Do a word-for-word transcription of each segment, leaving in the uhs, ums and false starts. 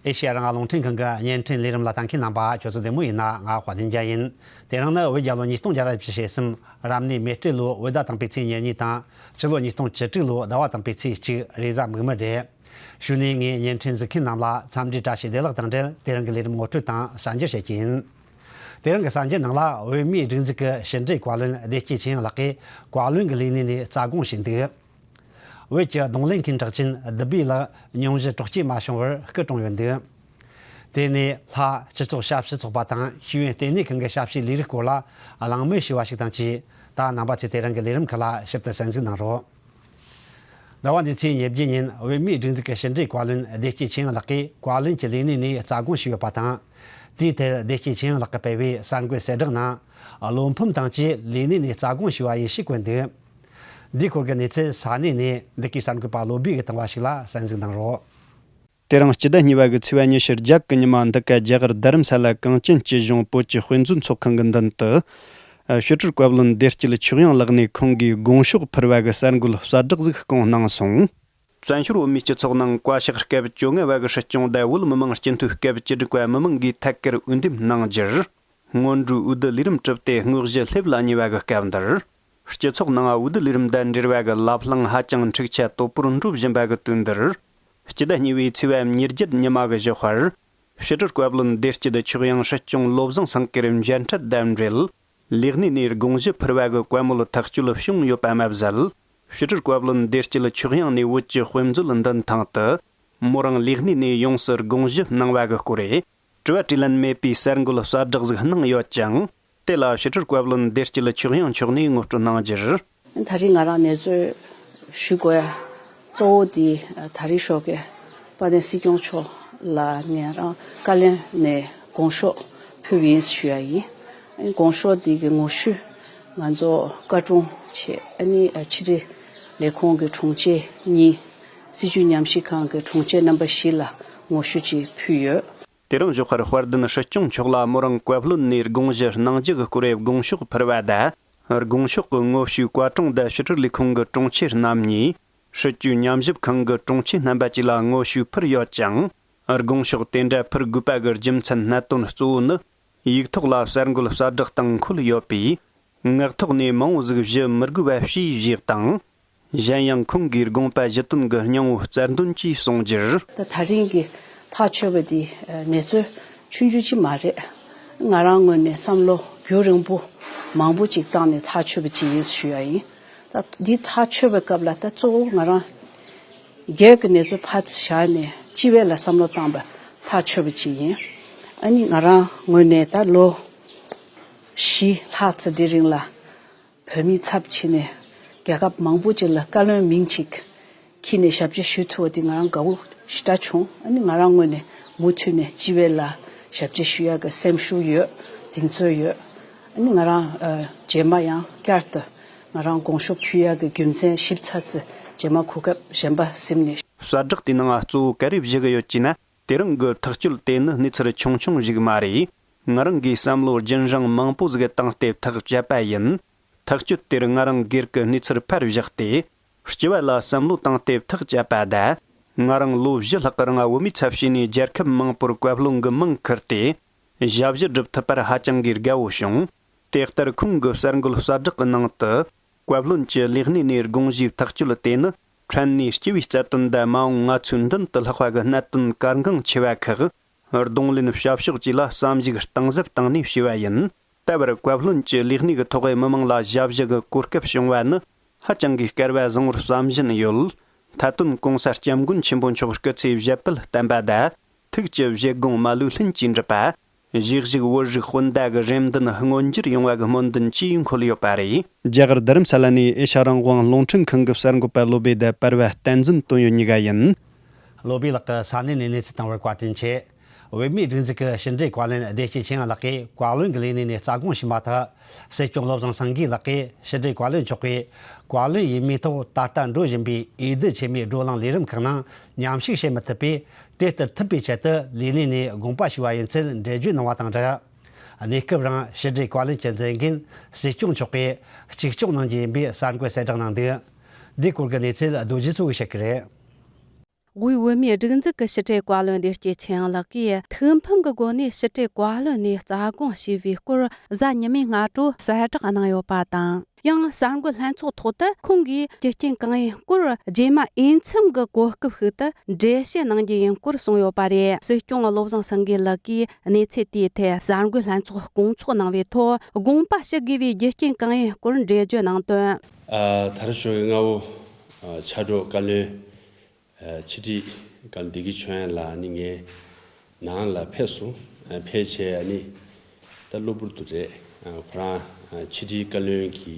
ཨེ་ཤེ་ཡ་རང་དབང་རླུང་འཕྲིན་ཁང་གི་བརྙན་འཕྲིན་ལས་རིམ་ལ་ལྟ་མཁན་རྣམ་པ་ཁྱོད་ཚོ་བདེ་མོ་ཡིན་ན། ང་དཔལ་ལྡན་རྒྱལ་ཡིན། དེ་རིང་ནི་བོད་རྒྱལ་ལོ་ཉིས་སྟོང་བརྒྱ་ར་བཞི་བཅུ་ཞེ་གསུམ་རབ་གནས་མེ་སྤྲེལ་ལོའི་བོད་ཟླ་དང་པོའི་ཚེས་ཉེར་གཉིས་དང་། སྤྱི་ལོ་ཉིས་སྟོང་བཅུ་དྲུག་ལོའི་ཟླ་བ་དང་པོའི་ཚེས་གཅིག་རེས་གཟའ་མིག་དམར་རེད། གཞུག་ནས་ངས་བརྙན་འཕྲིན་གཟིགས་མཁན་རྣམས་ལ་འཚམས་འདྲིའི་བཀྲ་ཤིས་བདེ་ལེགས་དང་འབྲེལ། དེ་རིང་གི་ལས་རིམ་ངོ་སྤྲོད་དང་གསར་འགྱུར་བཤད་ཀྱི་ཡིན། དེ་རིང་གི་གསར་འགྱུར་ནང་ལ། བོད་མིའི་སྒྲིག་འཛུགས་ཀྱི་ཕྱི་འབྲེལ་བཀའ་བློན་བདེ་སྐྱིད་ཆོས་དབྱངས་ལགས་ཀྱིས་བཀའ་བློན་གྱི་ལས་གནས་ནས་རྩ་དགོངས་ཞུས་འདུག། བོད་ཀྱི་གདོང་ལེན་མཁན་གྲགས་ཅན་བདུད་བྷེ་ལགས་སྙུང་གཞི་དྲག་སྐྱེད་མ་བྱུང་བར་སྐུ་གྲོངས་ཡོད་འདུག། དེ་ནས་ལྷ་སྤྱི་ཚོགས་ཞབས་ཞུ་ཚོགས་པ་དང་ཤེས་ཡོན་ལྟེ་གནས་ཁང་གི་ཞབས་ཞུའི་ལས་རིགས་སྐོར་ལ་གླེང་མོལ་ཞུས་པ་ཞིག་དང་བཅས། ད་རྣམ་པ་ཚོས་དེ་རིང་གི་ལས་རིམ་ཁག་ལ་ཞིབ་ཏུ་གསན་གཟིགས་གནང་རོགས། ཟླ་བ་འདིའི་ཚེས་ཉེར་བརྒྱད་ཉིན་བོད་མིའི་སྒྲིག་འཛུགས་ཀྱི་ཕྱི་འབྲེལ་བཀའ་བློན་བདེ་སྐྱིད་ཆོས་དབྱངས་ལགས་ཀྱིས་བཀའ་བློན་གྱི་ལས་གནས་ནས་རྩ་དགོངས་ཞུས་ཡོད་པ་དང་། དེའི་ཐད་བདེ་སྐྱིད་ཆོས་དབྱངས་ལགས་ཀྱིས་སྤེལ་བའི་གསར་འགོད་གསལ་བསྒྲགས་ནང་། བློ་ཕམ་དང་བཅས་ལས་གནས་ནས་རྩ་དགོངས་ཞུས་པ་ཡིན་ཞེས་བཀོད་འདུག། འདིའི་སྐོར་གྱི་གནས་ཚུལ་ས་གནས་ནས་འདི་གའི་གསར་འགོད་པ་བློ་བྷེ་གིས་བཏང་བ་ཞིག་ལ་གསན་གཟིགས་གནང་རོགས། དེ་རིང་སྤྱི་ཟླ་གཉིས་པ་གི་ཚེས་པ་ཉི་ཤུ་རྒྱ་གི་ཉི་མ། འདི་ག་རྒྱ་གར་རྡ་རམ་ས་ལ་གངས་ཅན་སྐྱིད་གཤོངས་བོད་ཀྱི་དཔེ་མཛོད་ཚོགས་ཁང་གི་མདུན་དུ། ཕྱི་དྲིལ་བཀའ་བློན་བདེ་སྐྱིད་ཆོས་དབྱངས་ལགས་ནས་ཁོང་གིས་དགོངས་ཕྱོགས་ཕུལ་བ་གི་གསར་འགོད་གསལ་བསྒྲགས་ཤིག་བསྐངས་གནང་སོང་། བཙན་བྱོལ་བོད་མིའི་སྤྱི་ཚོགས་ནང་བཀའ་ཤག་སྐབས་བཅོ་ལྔ་བ་གི་སྲིད་སྐྱོང་དང་བོད་མི་མང་སྤྱི་འཐུས་སྐབས་བཅུ་དྲུག་པ་མི་མང་གིས་ཐད་ཀར་འོས་འདེམས་གནང་རྒྱུར། སྔོན་འགྲོའི་འོས་བསྡུ་ལས་རིམ་གྲུབ་སྟེ་དངོས་གཞི་སླེབས་ལ་ཉེ་བ་གི་སྐབས་འདིར། སྤྱི་ཚོགས་ནང་འོས་བསྡུ་ལས་རིམ་དང་འབྲེལ་བ་གི་ལབ་གླེང་ཧ་ཅང་འཁྲུག་ཆ་དོད་པོར་འགྲོ་བཞིན་པ་གི་དུས་འདིར། སྤྱི་ཟླ་གཉིས་པའི་ཚེས་པ་ཉེར་བརྒྱད་ཉི་མ་གི་ཞོགས་པར། ཕྱི་དྲིལ་བཀའ་བློན་བདེ་སྐྱིད་ཆོས་དབྱངས་སྲིད་སྐྱོང་བློ་བཟང་སེང་གེར་མཇལ་འཕྲད་དང་འབྲེལ། ལས་གནས་ནས་དགོངས་ཞུ་ཕུལ་བ་གི་བཀའ་མོལ་ཐག་གཅོད་བྱུང་ཡོད་པ་མ་ཟད། ཕྱི་དྲིལ་བཀའ་བློན་བདེ་སྐྱིད་ཆོས་དབྱངས་ནས་བོད་ཀྱི་དཔེ་མཛོད་མདུན་ཐང་དུ། མོ་རང་ལས་གནས་ནས་ཡོངས་སུ་དགོངས་ཞུ་གནང་བ་གི་སྐོར། དྲི་བ་དྲིས་ལན་མེད་པའི་གསར་འགོད་གསལ་བསྒྲགས་ཤིག་གནང་ཡོད་ཅིང་། དེ་ལ་ཕྱི་དྲིལ་བཀའ་བློན་བདེ་སྐྱིད་ཆོས་དབྱངས་མཆོག་ནས་ངོ་སྤྲོད་གནང་རྒྱུར། ད་རེས་ང་རང་གནས་ཚུལ་ཞུ་དགོས་ཡ་གཙོ་བོ་དེ། ད་རེས་ཞོགས་ཀས་དཔལ་ལྡན་སྲིད་སྐྱོང་མཆོག་ལ་ངས་རང་བཀའ་བློན་ནས་དགོངས་ཞུ་ཕུལ་བ་ཡིན་ཞུ་ཡ་ཡིན། དགོངས་ཞུ་དེ་གི་ངོ་བཤུས་ང་ཚོ་བཀའ་དྲུང་ཆེ། ཨ་ནི་ཕྱི་དྲིལ་ལས་ཁུངས་ཀྱི་དྲུང་ཆེ་གཉིས། སྲིད་བྱུས་ཉམས་ཞིབ་ཁང་གི་དྲུང་ཆེ་རྣམ་པ་བཞི་ལ་ངོ་བཤུས་ཅིག་ཕུལ་ཡོད། དེ་རིང་ཞོགས་ཁར་དཔལ་ལྡན་སྲིད་སྐྱོང་མཆོག་ལ་མོ་རང་བཀའ་བློན་ནས་དགོངས་ཞུ་གནང་རྒྱུ་གི་སྐོར་དགོངས་ཕྱོགས་ཕུལ་བ་དང་། དགོངས་ཕྱོགས་ཀྱི་ངོ་བཤུས་བཀའ་དྲུང་དང་ཕྱི་དྲིལ་ལས་ཁུངས་ཀྱི་དྲུང་ཆེ་རྣམ་གཉིས། སྲིད་བྱུས་ཉམས་ཞིབ་ཁང་གི་དྲུང་ཆེ་རྣམ་པ་བཅས་ལ་ངོ་བཤུས་ཕུལ་ཡོད་ཅིང་། དགོངས་ཕྱོགས་དེ་འདྲ་ཕུལ་དགོས་པ་གི་རྒྱུ་མཚན་གནད་དོན་གཙོ་བོ་ནི། ཡིག་ཐོག་ལ་གསར་འགོད་གསལ་བསྒྲགས་སྟེང་འཁོད་ཡོད་པས། ངག་ཐོག་ནས་མང་བོ་ཟིག་ཞུ་མི་དགོས་པ་བྱས་བཞག་དང་། གཞན་ཡང་ཁོང་གིས་དགོངས་པ་ཞུ་དོན་གྱི་སྙིང་བོ་རྩ་འདོན་གྱིས་གསུངས་རྒྱུར། ད་ད་རིང་གི་ཐག་ཆོད་པ་འདི་གནས་ཚུལ་ཆུང་ཆུང་ཅིག་མ་རེད། ང་རང་ངོས་ནས་བསམ་བློ་རྒྱུན་རིང་པོ་མང་པོ་ཅིག་བཏང་ནས་ཐག་ཆོད་པ་ཅིག་ཡིན་ཞུ་ཡ་ཡིན། ད་འདི་ཐག་ཆོད་པའི་སྐབས་ལ་ད་གཙོ་བོ་ང་རང་སྒེར་གྱི་གནས་ཚུལ་ཕར་བཞག་ནས་སྤྱི་བའི་ལ་བསམ་བློ་བཏང་པ་ཐག་ཆོད་པ་ཅིག་ཡིན། ཨ་ནི་ང་རང་ངོས་ནས་ད་ལོ་བཞི་ལྷག་ཙམ་འདི་རིང་ལ་བོད་མིའི་ཚབ་བྱས་ནས་རྒྱལ་ཁབ་མང་པོ་ཅིག་ལ་བཀའ་བློན་མིང་ཅིག་འཁྱེར་ནས་ཞབས་ཕྱི་ཞུ་ཐུབ་པ་དེ་ང་རང་དགའ་བོ་ཞེ་དྲག་བྱུང་། ཨ་ནི་ང་རང་ངོས་ནས་མུ་མཐུད་ནས་སྤྱི་བའི་ལ་ཞབས་ཕྱི་ཞུ་ཡག་གི་སེམས་ཤུགས་ཡོད། གདེང་ཚོད་ཡོད། ཨ་ནི་ང་རང་ཨ་རྗེས་མ་ཡང་བསྐྱར་དུ་ང་རང་དགོངས་ཞུ་ཕུལ་ཡག་གི་རྒྱུ་མཚན་ཞིབ་ཚགས་ཚུ་རྗེས་མ་གོ་སྐབས་གཞན་པ་ཟིན་ནས། གསལ་བསྒྲགས་དེའི་ནང་གཙོ་བོ་ག་རེ་བཞག་གི་ཡོད་ཅེ་ན། དེ་རིང་གི་ཐག་གཅོད་དེ་ནི་གནས་ཚུལ་ཆུང་ཆུང་ཞིག་མ་རེད། ང་རང་གིས་བསམ་བློ་རྒྱུན་རིང་མང་པོ་ཟིག་བཏང་སྟེ་ཐག་བཅད་པ་ཡིན། ཐག་གཅོད་དེར་ང་རང་སྒེར་གྱི་གནས་ཚུལ་ཕར་བཞག་སྟེ། སྤྱི་བ་ལ་བསམ་བློ་བཏང་སྟེ་ཐག་བཅད་པ་དང་། ང་རང་ལོ་བཞི་ལྷག་གི་རིང་བོད་མིའི་ཚབ་བྱས་ནས་རྒྱལ་ཁབ་མང་པོར་བཀའ་བློན་གྱི་མིང་ཁུར་ཏེ། ཞབས་ཞུ་སྒྲུབ་ཐུབ་པར་ཧ་ཅང་གི་དགའ་བོ་བྱུང་། དེ་ལྟར་ཁོང་གི་གསར་འགོད་གསལ་བསྒྲགས་ཀྱི་ནང་དུ། བཀའ་བློན་གྱི་ལས་གནས་ནས་དགོངས་ཞུའི་ཐག་གཅོད་དེ་ནི། ཕྲན་ནས་སྤྱི་བའི་རྩ་དོན་དང་མ་འོངས་ང་ཚོའི་མདུན་དུ་ལྷགས་པ་གི་གནད་དོན་གལ་འགངས་ཆེ་བ་ཁག་གདོང་ལེན་བྱ་ཕྱོགས་བཅས་ལ་བསམ་གཞིག་གཏིང་ཟབ་བཏང་ནས་བྱས་པ་ཡིན། ད་བར་བཀའ་བློན་གྱི་ལས་གནས་ཀྱི་ཐོག་མི་མང་ལ་ཞབས་ཞུ་གི་གོ་སྐབས་བྱུང་བ་ནི་ཧ་ཅང་གི་སྐལ་བ་བཟང་བོར་བསམ་བཞིན་ཡོད། མཐའ་དོན་གོང་ས་སྐྱབས་མགོན་ཆེན་པོ་མཆོག་སྐུ་ཚེ་ཞབས་པད་བརྟན་པ་དང་། ཐུགས་ཀྱི་བཞེད་དགོངས་མ་ལུས་ལྷུན་གྱིས་འགྲུབ་པ། གཞིས་བཞུགས་བོད་རིགས་སྤུན་ཟླ་གི་རེ་འདུན་མངོན་འགྱུར་ཡོང་བ་གི་སྨོན་འདུན་གྱིས་འཁོད་ཡོད་པ་རེད། རྒྱ་གར་རྡ་རམ་ས་ལ་ནས་ཨེ་ཤ་རང་དབང་རླུང་འཕྲིན་ཁང་གི་གསར་འགོད་པ་བློ་བྷེ་དང་པར་བ་བསྟན་འཛིན་དོན་ཡོད་གཉིས་ཀ་ཡིན། བློ་བྷེ་ལགས་ཀྱིས་ས་གནས་ནས་གནས་ཚུལ་བཏང་བར་བཀའ་དྲིན་ཆེ། བོད་མིའི་སྒྲིག་འཛུགས་ཀྱི་ཕྱི་འབྲེལ་བཀའ་བློན་བདེ་སྐྱིད་ཆོས་དབྱངས་ལགས་ཀྱིས་བཀའ་བློན་གྱི་ལས་གནས་ནས་རྩ་དགོངས་ཞུས་མ་ཐག་སྲིད་སྐྱོང་བློ་བཟང་སེང་གེ་ལགས་ཀྱིས་ཕྱི་དྲིལ་བཀའ་བློན་མཆོག་གིས་བཀའ་བློན་ཡིན་མིན་ཐོག་ད་ལྟ་འགྲོ་བཞིན་པའི་འོས་བསྡུ་ཆེན་མོའི་བགྲོ་གླེང་ལས་རིམ་ཁག་ནང་མཉམ་ཞུགས་བྱེད་མི་ཐུབ་པས། དེ་ལྟར་ཐུབ་པའི་ཆེད་དུ་ལས་གནས་ནས་དགོངས་པ་ཞུས་པ་ཡིན་ཚུལ་འགྲེལ་བརྗོད་གནང་བ་དང་སྦྲགས། གནས་སྐབས་རིང་ཕྱི་དྲིལ་བཀའ་བློན་གྱི་མཛད་འགན་སྲིད་སྐྱོང་མཆོག་གིས་གཅིག་ལྕོགས་གནང་རྒྱུ་ཡིན་པའི་གསར་འགོད་གསལ་བསྒྲགས་གནང་འདུག། འདིའི་སྐོར་གྱི་གནས་ཚུལ་རྡོ་རྗེ་མཚོ་གིས་བཤད་ཀྱི་རེད། དབུས་བོད་མིའི་སྒྲིག་འཛུགས་ཀྱི་ཕྱི་དྲིལ་བཀའ་བློན་བདེ་སྐྱིད་ཆོས་དབྱངས་ལགས་ཀྱིས་ཐུགས་ཕམ་གྱི་སྒོ་ནས་ཕྱི་དྲིལ་བཀའ་བློན་ནས་རྩ་དགོངས་ཞུས་པའི་སྐོར་གཟའ་ཉི་མའི་སྔ་དྲོ་གསལ་བསྒྲགས་གནང་ཡོད་པ་དང་། ཡང་གསར་འགོད་ལྷན་ཚོགས་ཐོག་ཏུ་ཁོང་གིས་རྒྱུ་རྐྱེན་གང་ཡིན་སྐོར་རྗེས་མ་འོས་འཚམ་གྱི་གོ་སྐབས་ཤིག་ཏུ་འགྲེལ་བཤད་གནང་རྒྱུ་ཡིན་སྐོར་གསུངས་ཡོད་པ་རེད། སྲིད་སྐྱོང་བློ་བཟང་སེང་གེ་ལགས་ཀྱིས་གནས་ཚུལ་དེའི་ཐད་གསར་འགོད་ལྷན་ཚོགས་སྐོང་ཚོགས་གནང་བའི་ཐོག་དགོངས་པ་ཞུ་དགོས་པའི་རྒྱུ་རྐྱེན་གང་ཡིན་སྐོར་འགྲེལ་བརྗོད་གནང་དོན། ཨ། ད་རེས་ཞོགས་ཀྱི་སྔ་པོ། ཨ། ཕྱག་རོགས་བཀའ་བློན། ཨ། ཕྱི་དྲིལ་བཀའ་བློན་བདེ་སྐྱིད་ཆོས་དབྱངས་ལགས་ནི་ངའི་ནང་ལ་ཕེབས་སོང་། ཨ། ཕེབས་བྱས་ཨ་ནི་ད་གློ་བུར་དུ་རེད། ཨ། ཁོ་རང་ཨ་ཕྱི་དྲིལ་བཀའ་བློན་གྱི་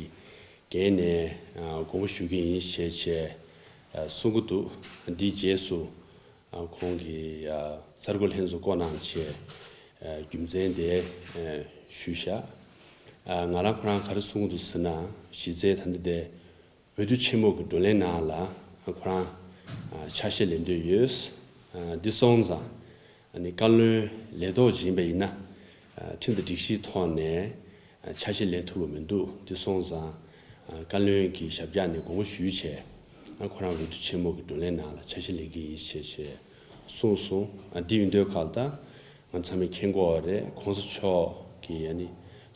འགན་ནས་ཨ་དགོངས་པ་ཞུ་གི་ཡིན་ཞེས་བྱས་ཨ་གསུང་གི་འདུག། འདིའི་རྗེས་སུ་ཨ་ཁོང་གིས་ཨ་གསར་འགོད་ལྷན་ཚོགས་བསྐོང་གནང་བྱས་ཨ་རྒྱུ་མཚན་དེ་ཨ་ཞུས་བཞག། ཨ་ང་རང་ཁོ་རང་ག་རེ་གསུང་གི་འདུག་ཟེར་ན། གཞི་རྩའི་ད་ལྟ་དེ་འོས་བསྡུ་ཆེན་མོ་གི་བགྲོ་གླེང་ནང་ལ་ཁོ་རང་ཆ་ཤས་ལེན་འདོད་ཡོད། འདི་སོང་ཙང་བཀའ་བློན་ལས་ཐོག་ཅིག་ཡིན་པ་ཡིན་ན་ཁྲིམས་དང་སྒྲིག་གཞིའི་ཐོག་ནས་ཆ་ཤས་ལེན་ཐུབ་ཀྱི་མི་འདུག། འདི་སོང་ཙང་བཀའ་བློན་གྱི་ཞབས་བཀྱག་ནས་དགོངས་པ་ཞུས་བྱས་ཁོ་རང་འོས་བསྡུ་ཆེན་མོ་གི་བགྲོ་གླེང་ནང་ལ་ཆ་ཤས་ལེན་གྱི་ཡིན་ཞེས་གསུངས་སོང་། འདི་ཡིན་དུས་ཁ་ལ་ད། ང་ཚང་མས་མཁྱེན་གྱི་ཡོད་རེད། གོང་ས་མཆོག་གིས་ཨ་ནི་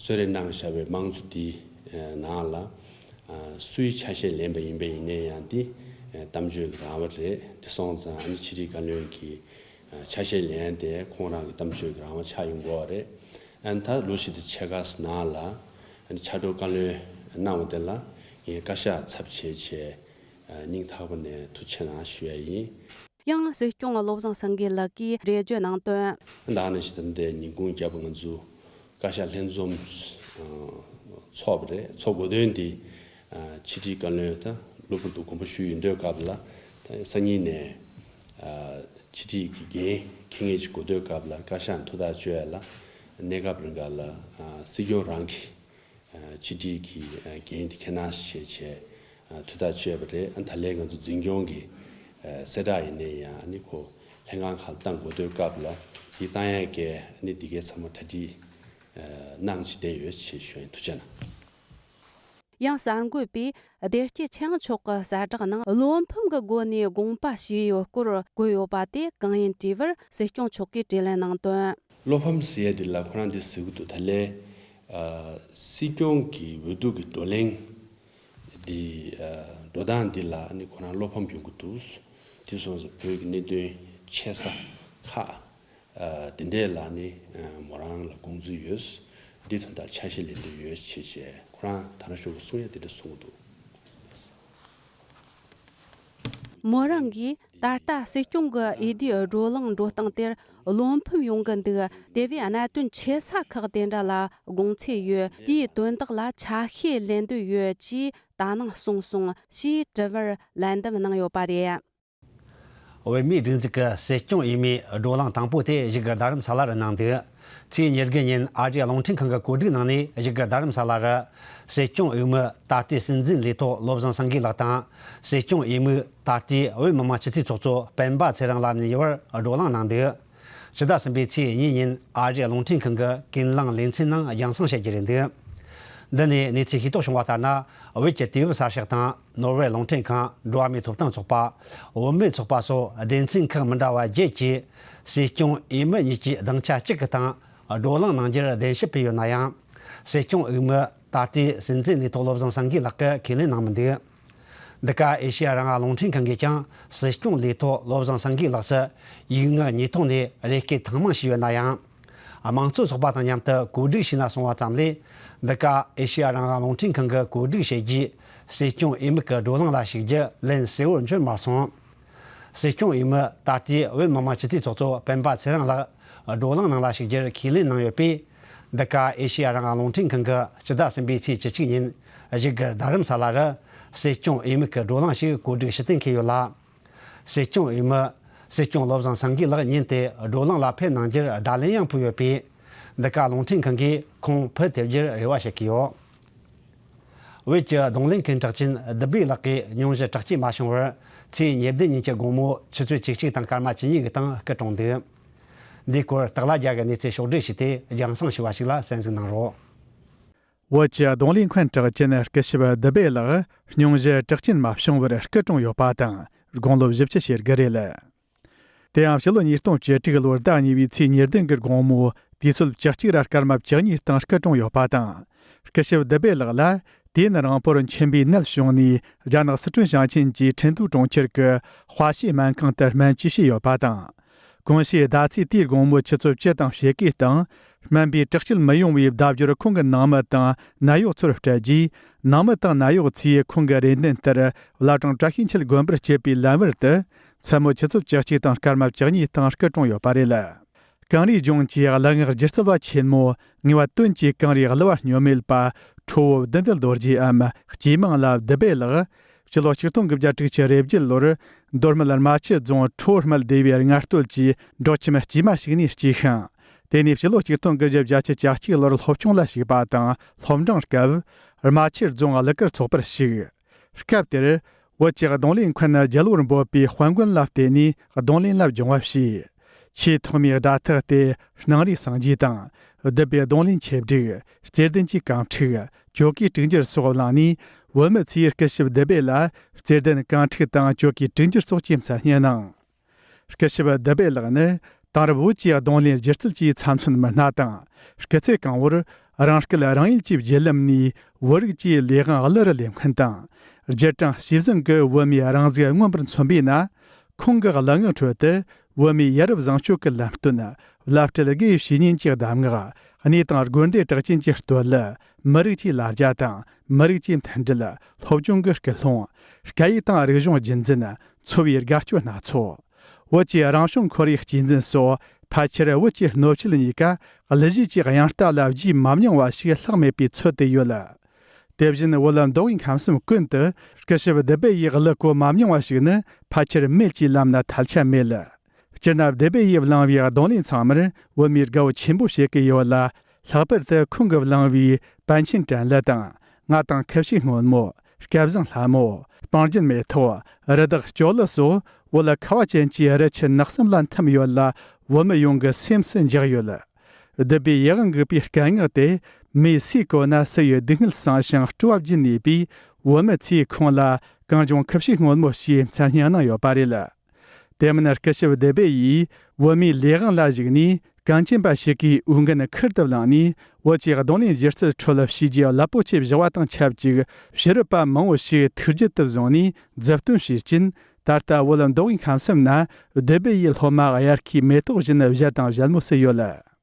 གསོལ་རས་གནང་བཞག་པའི་དམངས་གཙོ་འདི་ནང་ལ་སུའི་ཆ་ཤས་ལེན་པ་ཡིན་པ་ཡིན་ནའི་ཡང་འདི་གཏམ་བརྗོད་ཀྱི་རང་དབང་རེད། འདི་སོང་ཙང་ཨ་ནི་ཕྱི་དྲིལ་བཀའ་བློན་གྱི་ཆ་ཤས་ལེན་དེ་ཁོང་རང་གི་གཏམ་བརྗོད་ཀྱི་རང་དབང་ཆགས་ཡོང་གི་ཡོད་རེད། ཨ་ནི་ད་ལོ་བཞི་དང་ཕྱེད་ཀ་ནང་ལ་ཨ་ནི་ཕྱག་རོགས་བཀའ་བློན་གནང་བ་དེ་ལ་ངས་བཀའ་ཤག་ཚབ་བྱས་བྱས་སྙིང་ཐག་པ་ནས་ཐུགས་རྗེ་ཆེ་གནང་ཞུ་ཡ་ཡིན། ཡང་སྲིད་སྐྱོང་བློ་བཟང་སེང་གེ་ལགས་ཀྱིས་འགྲེལ་བརྗོད་གནང་དོན། ད་ནི་ཞིག་ད་ལྟའི་ཉིན་གུང་རྒྱབ་ང་ཚོ་བཀའ་ཤག་ལྷན་འཛོམས་ཚོགས་པ་རེད། ཚོགས་དགོས་དོན་འདི་ཕྱི་དྲིལ་བཀའ་བློན་ད་གློ་བུར་དུ་དགོངས་པ་ཞུས་ཡོད་དུས་སྐབས་ལ་ད་སང་ཉིན་ནས་ཕྱི་དྲིལ་གྱི་འགན་འཁྱེར་མཁན་ཅིག་དགོས་དུས་སྐབས་ལ་བཀའ་ཤག་ཐུགས་ཐག་གཅོད་ཡ་ལ་གནས་སྐབས་རིང་ག་ལ་སྲིད་སྐྱོང་རང་གིས། ཕྱི་དྲིལ་གྱི་འགན་དེ་འཁྱེར་གནང་ཞེས་བྱས་ཐུགས་ཐག་གཅོད་པ་རེད། ད་ལན་ང་ཚོ་འཛིན་སྐྱོང་གི་གསལ་བསྒྲགས་ཡིན་ནའི་ཡང་ཨ་ནི་ཁོ་ལྷན་ཁང་ཁག་ལ་བཏང་དགོས་དུས་སྐབས་ལ་འདི་བཏང་ཡས་ཀྱི་ཨ་ནི་འདི་གའི་ཚང་མ་གྲ་སྒྲིག་གནང་བྱས་བསྡད་ཡོད་ཅེས་ཞུ་ཡིན། ཐུགས་རྗེ་གནང་། ཡང་གསར་འགོད་པས་བདེ་སྐྱིད་ཆོས་དབྱངས་མཆོག་གི་གསལ་བསྒྲགས་ནང་བློ་ཕམ་གྱི་སྒོ་ནས་དགོངས་པ་ཞུས་ཡོད་སྐོར་བཀོད་ཡོད་པ་དེ་གང་ཡིན་དྲིས་པར་སྲིད་སྐྱོང་མཆོག་གིས་དྲིས་ལན་གནང་དོན། བློ་ཕམ་ཟེར་ཡ་འདི་ལ་ཁོ་རང་འདི་ཟེར་གི་འདུག། ད་ལན་ཨ་སྲིད་སྐྱོང་གི་འོས་བསྡུ་གི་བགྲོ་གླེང་འདི་ཨ་འགྲོ་སྟངས་འདི་ལ་ནི་ཁོ་རང་བློ་ཕམ་ཡོང་གི་འདུག། དེ་སོང་ཙང་བོད་ཀྱི་གནད་དོན་ཆེ་ས་ཁག་ཨ་དེ་འདྲས་ལ་ནི་ཨ་མོ་རང་ལ་དགོངས་ཚུལ་ཡོད། འདི་དོན་དག་ཆ་ཤས་ལེན་འདོད་ཡོད་ཅེས་བྱས་ཁོ་རང་ད་ནང་ཞོགས་ཀྱི་གསུང་ཡ་དེ་འདྲ་གསུང་གི་འདུག། མོ་རང་གིས་ད་ལྟ་སྲིད་སྐྱོང་གི་འོས་བསྡུའི་བགྲོ་གླེང་འགྲོ་སྟངས་དེར་བློ་ཕམ་ཡོང་གི་འདུག། དེ་བས་གནད་དོན་ཆེ་ས་ཁག་དེ་འདྲ་ལ་དགོངས་ཚུལ་ཡོད། དེའི་དོན་དག་ལ་ཆ་ཤས་ལེན་འདོད་ཡོད་ཅེས་ད་ནང་གསུངས་སོང་ཞེས་དྲི་བར་ལན་འདེབས་གནང་ཡོད་པ་རེད། བོད་མིའི་སྒྲིག་འཛུགས་ཀྱི་སྲིད་སྐྱོང་འོས་མིའི་བགྲོ་གླེང་དང་པོ་དེ་བཞུགས་སྒར་རྡ་རམ་ས་ལར་གནང་འདུག། ཚེས་ཉེར་དགུ་ཉིན་ཨ་རིའི་རླུང་འཕྲིན་ཁང་གི་གོ་སྒྲིག་གནང་ནས་བཞུགས་སྒར་རྡ་རམ་ས་ལར་སྲིད་སྐྱོང་འོས་མི་ད་ལྟའི་སྲིད་འཛིན་ལས་ཐོག་བློ་བཟང་སེང་གེ་ལགས་དང་། སྲིད་སྐྱོང་འོས་མི་ད་ལྟའི་བོད་མི་མང་སྤྱི་འཐུས་ཚོགས་གཙོ་སྤེན་པ་ཚེ་རིང་ལགས་གཉིས་བར་བགྲོ་གླེང་གནང་འདུག། ཕྱི་ཟླ་གསུམ་པའི་ཚེས་གཉིས་ཉིན་ཨ་རིའི་རླུང་འཕྲིན་ཁང་གི་ཀུན་གླེང་ལེ་ཚན་ནང་རྒྱང་སྲིང་བྱེད་རྒྱུ་རེད་འདུག། འདི་ནས་གནས་ཚུལ་ཤེས་རྟོགས་བྱུང་བ་ལྟར་ན། བོད་ཀྱི་དུས་བབ་གསར་ཤོག་དང་ནོར་ཝེ་རླུང་འཕྲིན་ཁང་། འགྲོ་བ་མིའི་ཐོབ་ཐང་ཚོགས་པ། བུད་མེད་ཚོགས་པ་སོགས་སྡེ་ཚན་ཁག་མི་འདྲ་བ་བརྒྱད་ཀྱིས་སྲིད་སྐྱོང་འོས་མི་གཉིས་ཀྱི་སྡིངས་ཆ་གཅིག་གི་སྟེང་བགྲོ་གླེང་གནང་རྒྱུར་གདན་ཞུ་ཕུལ་ཡོད་ན་ཡང་། སྲིད་སྐྱོང་འོས་མི་ད་ལྟའི་སྲིད་འཛིན་ལས་ཐོག་བློ་བཟང་སེང་གེ་ལགས་ཀྱིས་ཁས་ལེན་གནང་མི་འདུག། འདི་ག་ཨེ་ཤེ་ཡ་རང་དབང་རླུང་འཕྲིན་ཁང་གིས་ཀྱང་སྲིད་སྐྱོང་ལས་ཐོག་བློ་བཟང་སེང་གེ་ལགས་སུ་ཡིག་ངག་གཉིས་ཐོག་ནས་རེ་སྐུལ་ཐེངས་མང་ཞུས་ཡོད་ན་ཡང་། དམངས་གཙོ་ཚོགས་པ་དང་མཉམ་དུ་གོ་སྒྲིག་བྱས་ན་གསུང་བ་ཙམ་ལས། འདི་ག་ཨེ་ཤེ་ཡ་རང་དབང་རླུང་འཕྲིན་ཁང་གི་གོ་སྒྲིག་བྱས་རྗེས་སྲིད་སྐྱོང་འོས་མི་གི་བགྲོ་གླེང་ལ་ཞུགས་རྒྱུ་ལན་གསལ་བོར་འབྱོར་མ་སོང་། སྲིད་སྐྱོང་འོས་མི་ད་ལྟའི་བོད་མི་མང་སྤྱི་འཐུས་ཚོགས་གཙོ་སྤེན་པ་ཚེ་རིང་ལགས་བགྲོ་གླེང་ནང་ལ་ཞུགས་རྒྱུར་ཁས་ལེན་གནང་ཡོད་པས། འདི་ག་ཨེ་ཤེ་ཡ་རང་དབང་རླུང་འཕྲིན་ཁང་གིས་ཕྱི་ཟླ་གསུམ་པའི་ཚེས་བཅུ་གཅིག་ཉིན་བཞུགས་སྒར་རྡ་རམ་ས་ལ་རུ་སྲིད་སྐྱོང་འོས་མི་གི་བགྲོ་གླེང་ཞིག་གོ་སྒྲིག་ཞུ་གཏན་འཁེལ་ཡོད་ལ། སྲིད་སྐྱོང་འོས་མི་སྲིད་སྐྱོང་བློ་བཟང་སེང་གེ་ལགས་ཉིན་དེ་བགྲོ་གླེང་ལ་ཕེབས་གནང་རྒྱུར་བརྡ་ལན་ཡང་ཕུལ་ཡོད་པས། འདི་ག་རླུང་འཕྲིན་ཁང་གིས་ཁོང་ཕུལ་ཐུབ་རྒྱུར་རེ་བ་བྱེད་ཀྱི་ཡོད། བོད་ཀྱི་རྡུང་ལེན་མཁན་གྲགས་ཅན་བདུད་བྷེ་ལགས་ཀྱི་སྙུང་གཞི་དྲག་སྐྱེད་མ་བྱུང་བར་ཚེས་ཉེར་བདུན་ཉིན་གྱི་དགོང་མོ་ཆུ་ཚོད་བཅུ་གཅིག་དང་སྐར་མ་བཅུ་གཉིས་ཀྱི་སྟེང་སྐུ་གྲོངས་འདུག། འདིའི་སྐོར་སྟག་ལྷ་རྒྱལ་གྱི་གནས་ཚུལ་ཕྱོགས་བསྒྲིགས་བྱས་ཏེ་རྒྱང་སྲིང་ཞུ་བ་ཞིག་ལ་གསན་གཟིགས་གནང་རོགས། བོད་ཀྱི་རྡུང་ལེན་མཁན་གྲགས་ཅན་སྐུ་ཞབས་བདུད་བྷེ་ལགས་སྙུང་གཞི་དྲག་སྐྱེད་མ་བྱུང་བར་སྐུ་གྲོངས་ཡོད་པ་དང་དགུང་ལོ་བཞི་བཅུ་ཞེ་དགུ་རེད། དེ་ཡང་ཕྱི་ལོ་ཉིས་སྟོང་བཅུ་དྲུག་ལོར་ཟླ་གཉིས་པའི་ཚེས་ཉེར་བདུན་གྱི་དགོང་མོ་དུས་ཚོད་བཅུ་གཅིག་ར་སྐར་མ་བཅུ་གཉིས་སྟེང་སྐུ་གྲོངས་ཡོད་པ་དང་། སྐུ་ཞབས་བདུད་བྷེ་ལགས་ལ་དུས་ཡུན་རིང་པོར་མཆིན་པའི་ནད་བྱུང་ནས། རྒྱ་ནག་སི་ཁྲོན་ཞིང་ཆེན་གྱི་ཁྲིན་ཏུའུ་གྲོང་ཁྱེར་གྱི་ཧྭ་ཤི་སྨན་ཁང་དུ་སྨན་བཅོས་བྱས་ཡོད་པ་དང་། གོང་ཞུས་ཟླ་ཚེས་དེའི་དགོང་མོ་ཆུ་ཚོད་བཅུ་དང་ཕྱེད་ཀའི་སྟེང་། སྨན་པས་དྲག་སྐྱེད་མི་ཡོང་བའི་བརྡ་བརྒྱུད་ཁོང་གི་ནང་མི་དང་ནད་གཡོག་ཚོར་སྤྲད་རྗེས། ནང་མི་དང་ནད་གཡོག་ཚོས་ཁོང་གི་རེ་འདུན་ལྟར་བླ་བྲང་བཀྲ་ཤིས་འཁྱིལ་དགོན་པར་སྐྱེལ་བའི་ལམ་བར་དུ། མཚན་མོ་ཆུ་ཚོད་བཅུ་གཅིག་དང་སྐར་མ་བཅུ་གཉིས་སྟེང་སྐུ་གྲོངས་ཡོད་པ་རེད། ཀེང་རུས་ལྗོངས་ཀྱི་གླུ་ངག་སྒྱུ་རྩལ་བ་ཆེན་མོ་ངེས་པ་དོན་གྱི་ཀེང་རུས་གླུ་བ་སྨྱོན་མེད་པ་ཁྲོ་བོ་བདུད་འདུལ་རྡོ་རྗེའམ་སྐྱེས་མང་ལ་བདུད་བྷེ་ལགས། ཕྱི་ལོ་ཆིག་སྟོང་དགུ་བརྒྱ་དྲུག་ཅུ་རེ་བརྒྱད་ལོར་མདོ་སྨད་རྨ་ཆུ་རྫོང་ཁྲོ་བོ་སྨད་སྡེ་བའི་སྔ་སྟོད་ཀྱི་འབྲོག་ཁྱིམ་སྐྱེས་མ་ཞིག་ནས་སྐྱེས་ཤིང་། དེ་ནས་ཕྱི་ལོ་ཆིག་སྟོང་དགུ་བརྒྱ་བརྒྱད་ཅུ་གྱ་གཅིག་ལོར་སློབ་ཆུང་ལ་ཞུགས་པ་དང་སློབ་འབྲིང་སྐབས་རྨ་ཆུ་རྫོང་གླུ་གར་ཚོགས་པར་ཞུགས། སྐབས་དེར་བོད་ཀྱི་རྡུང་ལེན་མཁན་རྒྱལ་པོར་འབོད་པའི་དཔལ་མགོན་ལ་བརྟེན་ནས་རྡུང་ལེན་ལ་སྦྱོང་བ་བྱས། ཆེས་ཐོག་མའི་སྒྲ་ཐག་སྟེ་སྣང་རིས་སངས་རྒྱས་དང་། བདུད་བྷེའི་རྡུང་ལེན་ཆེད་སྒྲིག། བརྩེ་ལྡན་གྱི་གངས་ཕྲུག། ཇོ་ཀིའི་དྲུག་འགྱུར་སོགས་བླངས་ནས། བོད་མི་ཚོས་སྐུ་ཞབས་བདུད་བྷེ་ལ་བརྩེ་ལྡན་གངས་ཕྲུག་དང་ཇོ་ཀིའི་དྲུག་འགྱུར་སོགས་ཀྱི་མཚན་སྙན་གནང་། སྐུ་ཞབས་བདུད་བྷེ་ལགས་ནི་དེང་རབས་བོད་ཀྱི་རྡུང་ལེན་སྒྱུ་རྩལ་གྱི་ཚབ་མཚོན་མི་སྣ་དང་། སྐུ་ཚེ་གང་བོར་རང་སྐད་རང་ཡུལ་གྱི་བརྒྱུད་ལམ་ནས་བོད་རིགས་ཀྱི་ལས་དབང་གླུ་རུ་ལེན་མཁན་དང་། རྒྱུ་གྲངས་ཇི་བཟུང་གི་བོད་མིའི་རང་གཟུགས་མངོན་པར་མཚོན་པས་ན། ཁོང་གི་གླུ་ངག་ཁྲོད་དུ་བོད་མིའི་ཡ་རབས་བཟང་སྤྱོད་ཀྱི་ལམ་སྟོན། བླ་སྤྲུལ་དགེ་བའི་བཤེས་གཉེན་གྱི་གདམས་ངག་གནས་དང་དགོན་སྡེ་གྲགས་ཅན་གྱི་བསྟོད་གླུ། མི་རིགས་ཀྱི་ལ་རྒྱ་དང་མི་རིགས་ཀྱི་མཐུན་སྒྲིལ། སློབ་སྦྱོང་གི་སྐུལ་སློང་། སྐད་ཡིག་དང་རིག་གཞུང་རྒྱུན་འཛིན། འཚོ་བའི་དགའ་སྐྱོ་སྣ་ཚོགས། བོད་ཀྱི་རང་བྱུང་ཁོར་ཡུག་གཅེས་འཛིན་སོགས་ཕལ་ཆེར་བོད་ཀྱི་སྣོད་བཅུད་གཉིས་ཀ་གླུ་གཞས་ཀྱི་དབྱངས་རྟ་ལ་བརྗེད་མ་མྱོང་བ་ཞིག་ལྷག་མེད་པའི་ཚོད་དུ་ཡོད། དེ་བཞིན་བོད་མདོ་དབུས་ཁམས་གསུམ་ཀུན་ཏུ་སྐུ་ཞབས་བདུད་བྷེ་ཡི་གླུ་གོ་མ་མྱོང་བ་ཞིག་ནི་ཕལ་ཆེར་མེད་ཅེས་ལབ་ན་ཐལ་ཆ་མེད། སྤྱིར་ན་བདུད་བྷེ་ཡིས་བླངས་པའི་རྡུང་ལེན་ཚང་མར་བོད་མིས་དགའ་བོ་ཆེན་པོ་བྱེད་ཀྱི་ཡོད་ལ། ལྷག་པར་དུ་ཁོང་གིས་བླངས་པའི་པཎ་ཆེན་དྲན་གླུ་དང་། ང་དང་ཁུ་བྱུག་སྔོན་མོ། སྐལ་བཟང་ལྷ་མོ། སྤང་རྒྱན་མེ་ཏོག་རི་དྭགས་སྤྱོད་གླུ་སོགས་བོད་ཁ་བ་ཅན་གྱི་རི་ཆུ་ནགས་གསུམ་ལ་འཐིམ་ཡོད་ལ། བོད་མི་ཡོངས་ཀྱི་སེམས་སུ་འཇགས་ཡོད། བདུད་བྷེ་ཡིད་དབང་འགུག་པའི་སྐད་ངག་དེ། མིའི་སུས་གོ་ན་སུ་ཡི་སྡུག་བསྔལ་སངས་ཤིང་སྤྲོ་བ་བརྗིད་ནུས་པས། བོད་མི་ཚོས་ཁོང་ལ་གངས་ལྗོངས་ཁུ་བྱུག་སྔོན་མོ་ཞེས་མཚན་སྙན་གནང་ཡོད་པ་རེད། དེ་མིན་སྐུ་ཞབས་བདུད་བྷེ་ཡིས་བོད་མིའི་ལས་དབང་ལ་གཞིགས་ནས། གངས་ཅན་པ་ཞིག་གིས་འོས་འགན་ཁུར་དུ་བླངས་ནས། བོད་ཀྱི་རྡུང་ལེན་སྒྱུ་རྩལ་ཁྲོད་བྱས་རྗེས་རླབས་པོ་ཆེ་བཞག་པ་དང་ཆབས་ཅིག་ཕྱི་རབས་པ་མང་བོ་ཞིག་ཐུགས་རྒྱུད་དུ་བཟུང་ནས་མཛུབ་སྟོན་བྱས་རྐྱེན། ད་ལྟ་བོད་མདོ་དབུས་ཁམས་གསུམ་ན་བདུད་བྷེ་ཡི་སློབ་མ་དབྱར་ཁའི་མེ་ཏོག་བཞིན་བཞད་དང་བཞད་མོ་སུ་ཡོད།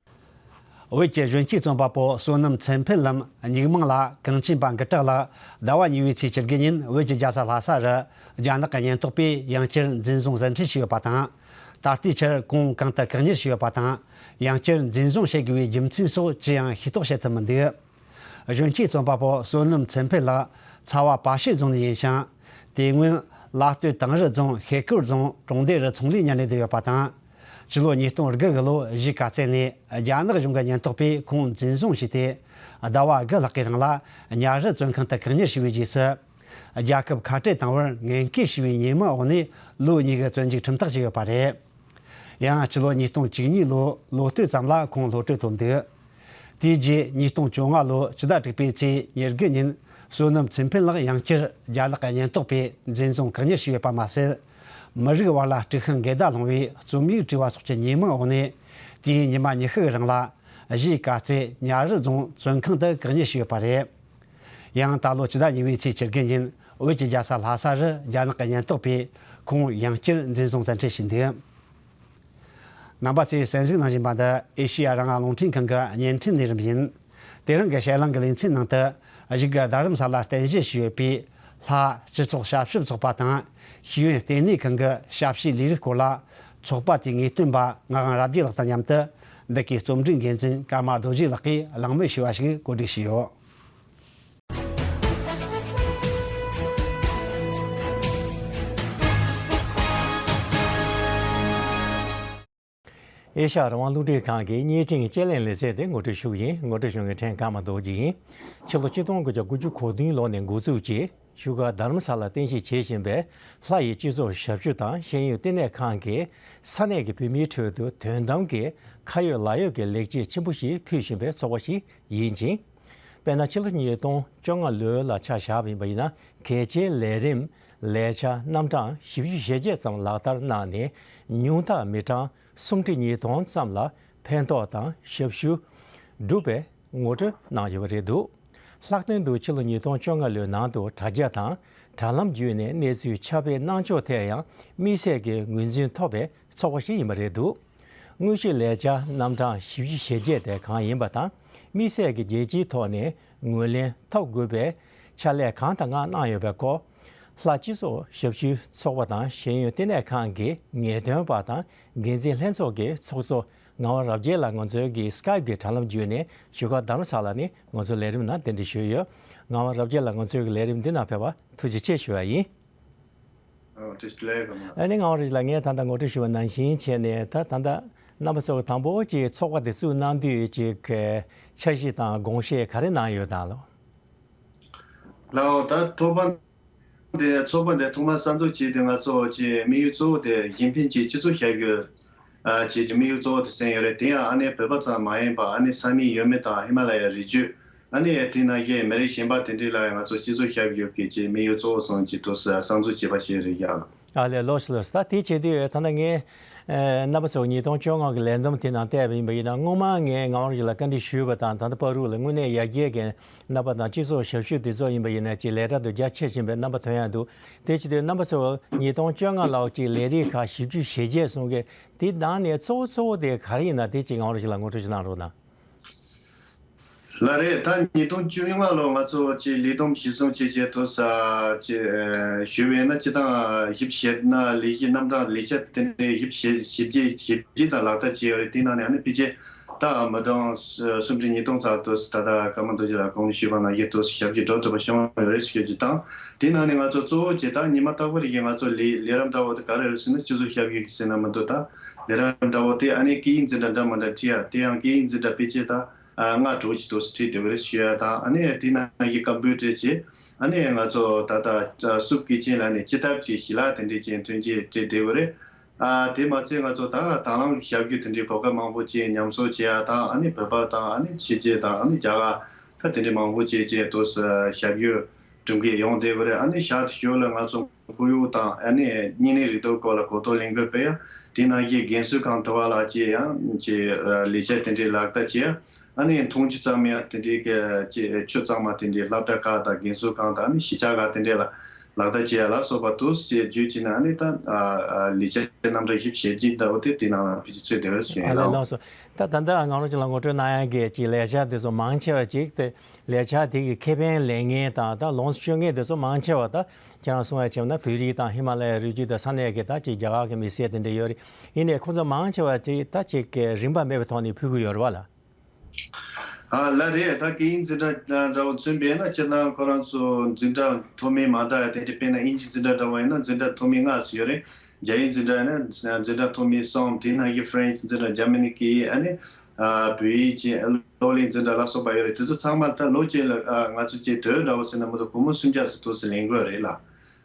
བོད་ཀྱི་གཞོན་སྐྱེས་རྩོམ་པ་པོ་བསོད་ནམས་ཚེ་འཕེལ་ལམ་རྙིང་མིང་ལ་གངས་ཅན་པ་འགུ་བྲག་ལགས་ཟླ་བ་གཉིས་པའི་ཚེས་བཅུ་དགུ་ཉིན་བོད་ཀྱི་རྒྱལ་ས་ལྷ་ས་རུ་རྒྱ་ནག་གི་ཉེན་རྟོག་པས་ཡང་བསྐྱར་འཛིན་བཟུང་གསལ་འཕྲིན་ཞུས་ཡོད་པ་དང་། ད་ལྟའི་ཆར་ཁོང་གང་དུ་བཀག་ཉར་བྱས་ཡོད་པ་དང་། ཡང་བསྐྱར་འཛིན་བཟུང་བྱེད་དགོས་པའི་རྒྱུ་མཚན་སོགས་ཅི་ཡང་ཤེས་རྟོགས་བྱེད་ཐུབ་མི་འདུག་གཞོན་སྐྱེས་རྩོམ་པ་པོ་བསོད་ནམས་ཚེ་འཕེལ་ལགས་ཚ་བ་པ་ཤུལ་རྫོང་ནས་ཡིན་ཞིང་། དེ་སྔོན་ལ་སྟོད་དིང་རི་རྫོང་ཤེལ་ཀོར་རྫོང་གྲོང་སྡེ་རུ་ཚོང་ལས་གཉེར་ནས་བསྡད་ཡོད་པ་དང་། ཕྱི་ལོ་ཉིས་སྟོང་དགུ་གི་ལོ་གཞིས་ཀ་རྩེ་ནས་རྒྱ་ནག་གཞུང་གི་ཉེན་རྟོག་པས་ཁོང་འཛིན་བཟུང་བྱས་ཏེ། ཟླ་བ་དགུ་ལྷག་གི་རིང་ལ་གཉའ་རི་བཙོན་ཁང་དུ་བཀག་ཉར་བྱས་པའི་རྗེས་སུ། རྒྱལ་ཁབ་ཁ་བྲལ་བཏང་བར་ངན་སྐུལ་བྱས་པའི་ཉེས་མིང་འོག་ནས་ལོ་གཉིས་ཀྱི་བཙོན་འཇུག་ཁྲིམས་ཐག་བཅད་ཡོད་པ་རེད། ཡང་ཕྱི་ལོ་ཉིས་སྟོང་བཅུ་གཉིས་ལོ་ལོ་སྟོད་ཙམ་ལ་ཁོང་གློད་གྲོལ་ཐོབ་འདུག་དེའི་རྗེས་ཉིས་སྟོང་བཅོ་ལྔ་ལོ་ཕྱི་ཟླ་དྲུག་པའི་ཚེས་ཉེར་དགུ་ཉིན་བསོད་ནམས་ཚེ་འཕེལ་ལགས་ཡང་བསྐྱར་རྒྱ་ནག་གི་ཉེན་རྟོག་པས་འཛིན་བཟུང་བཀག་ཉར་བྱས་ཡོད་པ་མ་ཟད། མི་རིགས་དབར་ལ་དཀྲུག་ཤིང་འགལ་ཟླ་སློང་བའི་རྩོམ་ཡིག་བྲིས་པ་སོགས་ཀྱི་ཉེས་མིང་འོག་ནས། དེའི་ཉི་མ་ཉི་ཤུ་གི་རིང་ལ་གཞིས་ཀ་རྩེ་གཉའ་རི་རྫོང་བཙོན་ཁང་དུ་བཀག་ཉར་བྱས་ཡོད་པ་རེད། ཡང་ད་ལོ་ཕྱི་ཟླ་གཉིས་པའི་ཚེས་བཅུ་དགུ་ཉིན་བོད་ཀྱི་རྒྱལ་ས་ལྷ་ས་རུ་རྒྱ་ནག་གི་ཉེན་རྟོག་པས་ཁོང་ཡང་བསྐྱར་འཛིན་བཟུང་གསལ་འཕྲིན་ཞུས་འདུག་རྣམ་པ་ཚོས་གསན་གཟིགས་གནང་བཞིན་པ་འདི་ཨེ་ཤེ་ཡ་རང་དབང་རླུང་འཕྲིན་ཁང་གི་བརྙན་འཕྲིན་ལས་རིམ་ཡིན། དེ་རིང་གི་ཞལ་ལུང་གི་ལེ་ཚན་ནང་དུ་གཞུག་གི་རྡ་རམ་ས་ལ་རྟེན་གཞི་བྱས་ཡོད་པའི་ལྷ་སྤྱི་ཚོགས་ཞབས་ཞུ་ཚོགས་པ་དང་ཤེས་ཡོན་ལྟེ་གནས་ཁང་གི་ཞབས་ཞུའི་ལས་རིགས་སྐོར་ལ་ཚོགས་པ་དེའི་ངེས་སྟོན་པ་ངག་དབང་རབ་རྒྱས་ལགས་དང་མཉམ་དུ་འདི་གའི་རྩོམ་སྒྲིག་འགན་འཛིན་ཀརྨ་རྡོ་རྗེ་ལགས་ཀྱིས་གླེང་མོལ་ཞུས་པ་ཞིག་གོ་སྒྲིག་བྱས་ཡོད། ཨེ་ཤ་ཡ་རང་དབང་རླུང་འཕྲིན་ཁང་གི་བརྙན་འཕྲིན་དཔྱད་གླེང་ལེ་ཚན་དེ་ངོ་སྤྲོད་ཞུ་གི་ཡིན། ངོ་སྤྲོད་ཞུ་མཁན་ཕྲན་ཀརྨ་རྡོ་རྗེ་ཡིན། ཕྱི་ལོ་ཆིག་སྟོང་དགུ་བརྒྱ་དགུ་བཅུ་གོ་བདུན་ལོ་ནས་འགོ་འཛུགས་ཀྱིས་བཞུགས་སྒར་རྡ་རམ་ས་ལ་རྟེན་གཞི་བྱེད་བཞིན་པའི་ལྷ་ཡི་སྤྱི་ཚོགས་ཞབས་ཞུ་དང་ཤེས་ཡོན་ལྟེ་གནས་ཁང་གིས་ས་གནས་ཀྱི་བོད་མིའི་ཁྲོད་དུ་དོན་དམ་གྱི་ཁ་ཡོད་ལག་ཡོད་ཀྱི་ལེགས་སྐྱེས་ཆེན་པོ་ཞིག་ཕུལ་བཞིན་པའི་ཚོགས་པ་ཞིག་ཡིན་ཅིང་། དཔེར་ན་ཕྱི་ལོ་ཉིས་སྟོང་བཅོ་ལྔ་ལོ་ལ་ཆ་བཞག་པ་ཡིན་ན་གལ་ཆེའི་ལས་རིམ་ ལས་འཆར་རྣམ་གྲངས་བཞི་བཅུ་ཞེ་བརྒྱད་ཙམ་ལག་བསྟར་གནང་ནས་ཉུང་མཐར་མི་གྲངས་སུམ་ཁྲི་ཉིས་སྟོང་ཙམ་ལ་ཕན་ཐོགས་དང་ཞབས་ཞུ་བསྒྲུབས་པའི་ངོ་སྤྲོད་གནང་ཡོད་པ་རེད་འདུག་ལྷག་དོན་དུ་ཕྱི་ལོ་ཉིས་སྟོང་བཅོ་ལྔ་ལོའི་ནང་དུ་དྲ་རྒྱ་དང་དྲ་ལམ་བརྒྱུད་ནས་གནས་ཚུལ་ཁྱབ་སྤེལ་གནང་ཕྱོགས་ཐད་ཡང་དམིགས་བསལ་གྱི་ངོས་འཛིན་ཐོབ་པའི་ཚོགས་པ་ཞིག་ཡིན་པ་རེད་འདུག་དངོས་གཞི་ལས་འཆར་རྣམ་གྲངས་བཞི་བཅུ་ཞེ་བརྒྱད་དེ་གང་ཡིན་པ་དང་། དམིགས་བསལ་གྱི་རྒྱལ་སྤྱིའི་ཐོག་ནས་ངོས་ལེན་ཐོབ་དགོས་པའི་ཕྱག་ལས་གང་དང་གང་གནང་ཡོད་པའི་སྐོར། ལྷ་སྤྱི་ཚོགས་ཞབས་ཞུའི་ཚོགས་པ་དང་ཤེས་ཡོན་ལྟེ་གནས་ཁང་གི་ངེས་སྟོན་པ་དང་འགན་འཛིན་ལྷན་ཚོགས་ཀྱི་ཚོགས་གཙོ་ངག་དབང་རབ་རྒྱས་ལགས་ང་ཚོའི་གི་སི་ཀའེབ་ཀྱི་དྲ་ལམ་བརྒྱུད་ནས་བཞུགས་སྒར་རྡ་རམ་ས་ལ་ནས་ང་ཚོའི་ལས་རིམ་ནང་གདན་འདྲེན་ཞུས་ཡོད། ངག་དབང་རབ་རྒྱས་ལགས་ང་ཚོའི་གི་ལས་རིམ་འདི་ནང་ཕེབས་པར་ཐུགས་རྗེ་ཆེ་ཞུ་བ་ཡིན། ཨོ་བཀྲ་ཤིས་བདེ་ལེགས། ཨ་ནི་ངག་དབང་རིག་ལགས། ངས་ད་ལྟ་ངོ་སྤྲོད་ཞུས་པ་ནང་བཞིན་བྱས་ནས་ད་ད་ལྟ་རྣམ་པ་ཚོ་དང་པོ་ཅིག་ཚོགས་པ་དེ་བཙུགས་གནང་དུས་ཅིག་འཆར་གཞི་དང་དགོངས་བཞེས་ག་རེ་གནང་ཡོད་དམ་ལགས། ལགས་འོ། ད་ཚོགས་པ་འདི་ཚོགས་པ་འདི་ཐོག་མར་གསར་འཛུགས་བྱས་དུས་ང་ཚོ་ཅིག་དམིགས་ཡུལ་གཙོ་བོ་དེ་གཞན་ཕན་གྱི་སྤྱི་ཚོགས་ཞབས་ཞུ་ཨ་བྱེད་རྒྱུ་དམིགས་ཡུལ་གཙོ་བོ་དེ་བསྲིངས་ཡོད་རེད། དེ་ཡང་ཨ་ནི་བོད་པ་ཙམ་མ་ཡིན་པར་ཨ་ནི་ས་གནས་ཡུལ་མི་དང་ཧི་མ་ལ་ཡའི་རི་རྒྱུད། ཨ་ནི་དེ་ནང་བཞིན་མི་རིགས་གཞན་པ་དེ་འདྲ་ལ་ཡང་ང་ཚོ་སྤྱི་ཚོགས་ཞབས་ཞུ་གི་ཅིག་དམིགས་ཡུལ་གཙོ་བོ་བཟུང་ཅིག་ཏུ་གསར་འཛུགས་བྱས་པ་ཞིག་རེད་ཡ། ཨ་ལས། ལགས་སོ་ལགས་སོ། ད་དེ་བྱེད་དུས་ད་ལྟ་ངས་ཨ་རྣམ་པ་ཚོ་ཉིས་སྟོང་བཅོ་ལྔ་གི་ལས་འཛོམས་དེ་ནང་བལྟས་པ་ཡིན་པ་ཡིན་ན། སྔོན་མ་ངས་ངག་དབང་རིག་ལ་བཀའ་འདྲི་ཞུས་པ་དང་། ད་ལྟ་བར་དུ་ལ་དངོས་གནས་ཡར་རྒྱས་ཀྱི་རྣམ་པ་དང་སྤྱི་ཚོགས་ཞབས་ཞུ་དེ་ཚོ་ཡིན་པ་ཡིན་ན་ཅིག་ལས་གྲྭ་དུ་རྒྱ་ཆེ་ཕྱིན་པའི་རྣམ་པ་ཐོན་ཡ་འདུག་དེ་བྱེད་དུས་རྣམ་པ་ཚོ་ཉིས་སྟོང་བཅོ་ལྔ་ལ་ཅིག་ལས་རིགས་ཁག་བཞི་བཅུ་ཞེ་བརྒྱད་གསུང་གི། དེ་ནང་ནས་གཙོ་བོ་གཙོ་བོ་དེ་ག་རེ་ཡིན་ན་དེ་ཅིག་ངག་དབང་རིག་ལ་ངོ་སྤྲོད་ཅིག་གནང་རོགས་གནང་། ལགས་རེད། ད་ཉིས་སྟོང་བཅོ་ལྔ་ལོ་ང་ཚོ་ཅིག་ལས་བསྡོམས་གཞི་བཟུང་བྱས་བྱས་ཏོ་ས་ཅིག་ཞུ་བས་ན་སྤྱི་བཏང་བཞི་བཅུ་ཞེ་ལྔ་ལས་གཞི་རྣམ་གྲངས་ལས་འཆར་དེ་འདྲའི་བཞི་བཅུ་ཞེ་བཞི་བརྒྱད་ཞེ་བརྒྱད་ཙམ་ལག་བསྟར་བྱས་ཡོད་རེད། དེ་ནང་ནས་ཨ་ནི་ཕལ་ཆེར་ད་མི་གྲངས་སུམ་ཁྲི་ཉིས་སྟོང་ཙམ་ཏོ་ས་ད་ལྟ་ཀརྨ་རྡོ་རྗེ་ལགས་གོང་ནས་ཞུས་པ་ནང་བཞིན་ཏོ་ས་ཞབས་ཞུ་འགྲོ་ཐུབ་པ་བྱུང་ཡོད་རེད་ཞུ་རྒྱུ་དང་། དེ་ནང་ནས་ང་ཚོ་གཙོ་བོ་བྱས་ད་ཉི་མ་རྟག་པར་ཡིན་ང་ཚོ་ལས་ལས་རིམ་འདྲ་བོ་དེ་ག་རེ་རེད་ཟེར་ན་སྤྱི་ཚོགས་ཞབས་ཞུ་ཟེར་ན་མི་འདུག་ད་ལས་རིམ་འདྲ་བོ་དེ་ཨ་ནི་སྐད་ཡིག་འཛིན་གྲྭ་འདྲ་མི་འདྲ་ཁྲིད་ཡ། དེ་ཡང་སྐད་ཡིག་འཛིན་གྲྭ་ཕལ་ཆེར་ད། ལྔ་དྲུག་ཅིག་ཏོག་ཙམ་ཁྲིད་བསྡད་ཡོད་རེད་ཞུ་ཡ་དང་། ཨ་ནི་དེ་ནང་གི་ཀམ་པུ་ཊར་ཅིག་ཨ་ནི་ང་ཚོ་ད་ལྟ་སུབ་ཀི་ཅན་ལ་ནི་སྤྱི་ཐབ་ཅིག་ཞི་ལ་དེ་འདྲས་ཅིག་ཐོན་སྐྱེད་ཁྲིད་བསྡད་ཡོད་རེད། ཨ་དེ་མ་ཚད་ང་ཚོ་ད་དང་བླངས་ཞབས་ཞུ་དེ་འདྲའི་གོ་སྐབས་མང་པོ་ཅིག་མཉམ་གསོ་བྱེད་ཡ་དང་། ཨ་ནི་བོད་པ་དང་ཨ་ནི་ཕྱི་རྒྱལ་དང་ཨ་ནི་རྒྱ་གར་ད་དེ་འདྲའི་མང་པོ་ཅིག་ཅིག་ཏོག་ཙམ་ཞབས་ཞུ་སྒྲུབ་མཁན་ཡོང་བསྡད་ཡོད་རེད། ཨ་ནི་ཞག་དེ་ཞོར་ལ་ང་ཚོ་ཁོར་ཡུག་དང་ཨ་ནི་བརྙན་ལེན་རིག་སྟོབས་སྐོར་ལ་གོ་རྟོགས་ལེན་དགོས་པས་ཡང་དེ་ནང་བཞིན་རྒན་གསོའི་ཁང་དུ་བ་ལ་ཅིག་ཡང་ཅིག་ལས་བྱེད་དེ་འདྲའི་ལག་བསྟར་བྱེད་ཡ། ཨ་ནི་འཐུང་ཆུ་གཙང་མའི་དེ་འདྲའི་གི་ཅིག་ཆུ་གཙང་མ་དེ་འདྲའི་སློབ་གྲྭ་ཁག་དང་རྒན་གསོ་ཁང་དང་ཨ་ནི་གཞིས་ཆགས་ཁག་དེ་འདྲའི་ལ་ལག་བསྟར་བྱེད་ཡ་ལ་སོགས་པ་དུ་ཞེས་བརྗོད་ཅིག་ན་ཨ་ནི་ད་ལས་བྱེད་རྣམ་གྲངས་བཞི་བཅུ་ཞེ་བརྒྱད་འདྲ་བོ་དེ་དེ་ནང་ལ་ཕལ་ཆེར་ཚུད་བསྡད་ཡོད་ཞུ་ཡ་ཨ་ལས་ཡིན། ལགས་སོ། ད་ད་ལྟ་ང་རང་ཅིག་ལ་ངོ་སྤྲོད་གནང་ཡ་གི་ཅིག་ལས་འཆར་དེ་ཚོ་མང་ཆེ་བ་ཅིག་དེ་ལས་འཆར་དེ་གི་ཁེ་ཕན་ལེན་མཁན་དང་ད་ལོངས་སུ་སྤྱོད་མཁན་དེ་ཚོ་མང་ཆེ་བ་ད་ཁྱེད་རང་གསུང་ཡ་བྱས་ན་བོད་རིགས་དང་ཧི་མ་ལ་ཡའི་རི་རྒྱུད་དང་ས་གནས་ཀྱི་ད་ཅིག་རྒྱ་གར་གྱི་མི་སེར་དེ་འདྲ་ཡོད་རེད། ཡིན་ནའི་ཁོང་ཚོ་མང་ཆེ་བ་ཅིག་ད་ཅིག་གི་རིན་པ་མེད་པའི་ཐོག་ནས་ཕུལ་གྱི་ཡོད་རེད་བ་ལགས། ཨ་ལགས་རེད། ད་སྐད་ཡིག་འཛིན་གྲྭ་འདྲ་བོ་མཚོན་པ་ཡིན་ན་སྤྱིར་བཏང་ཁོ་རང་ཚོ་འཛིན་གྲྭ་མཐོ་དམན་མ་འདྲ་ཡ་དེ་འདྲ། དཔེར་ན་དབྱིན་ཇི་འཛིན་གྲྭ་འདྲ་བོ་ཡིན་ན་འཛིན་གྲྭ་མཐོ་དམན་ལྔ་ཙམ་ཡོད་རེད། རྒྱ་ཡིག་འཛིན་གྲྭ་ཡིན་ན་འཛིན་གྲྭ་མཐོ་དམན་གསུམ། དེ་ནང་བཞིན་ཧྥ་རན་སི་འཛིན་གྲྭ། འཇར་མ་ནི་སྐད་ཡིག་ཨ་ནི་ཨ་བོད་ཡིག་བཅས་གློག་ཀླད་འཛིན་གྲྭ་ལ་སོགས་པ་ཡོད་རེད། དེ་ཚོ་ཚང་མ་ད་ལོ་གཅིག་ལ་ཨ་ང་ཚོ་བཅས་དུས་འདྲ་བོ་ཟེར་ན་མི་འདུག་སྒོར་མོ་སུམ་བརྒྱ་ཙམ་ཏོག་ཙམ་ལེན་དགོས་རེད་ལ།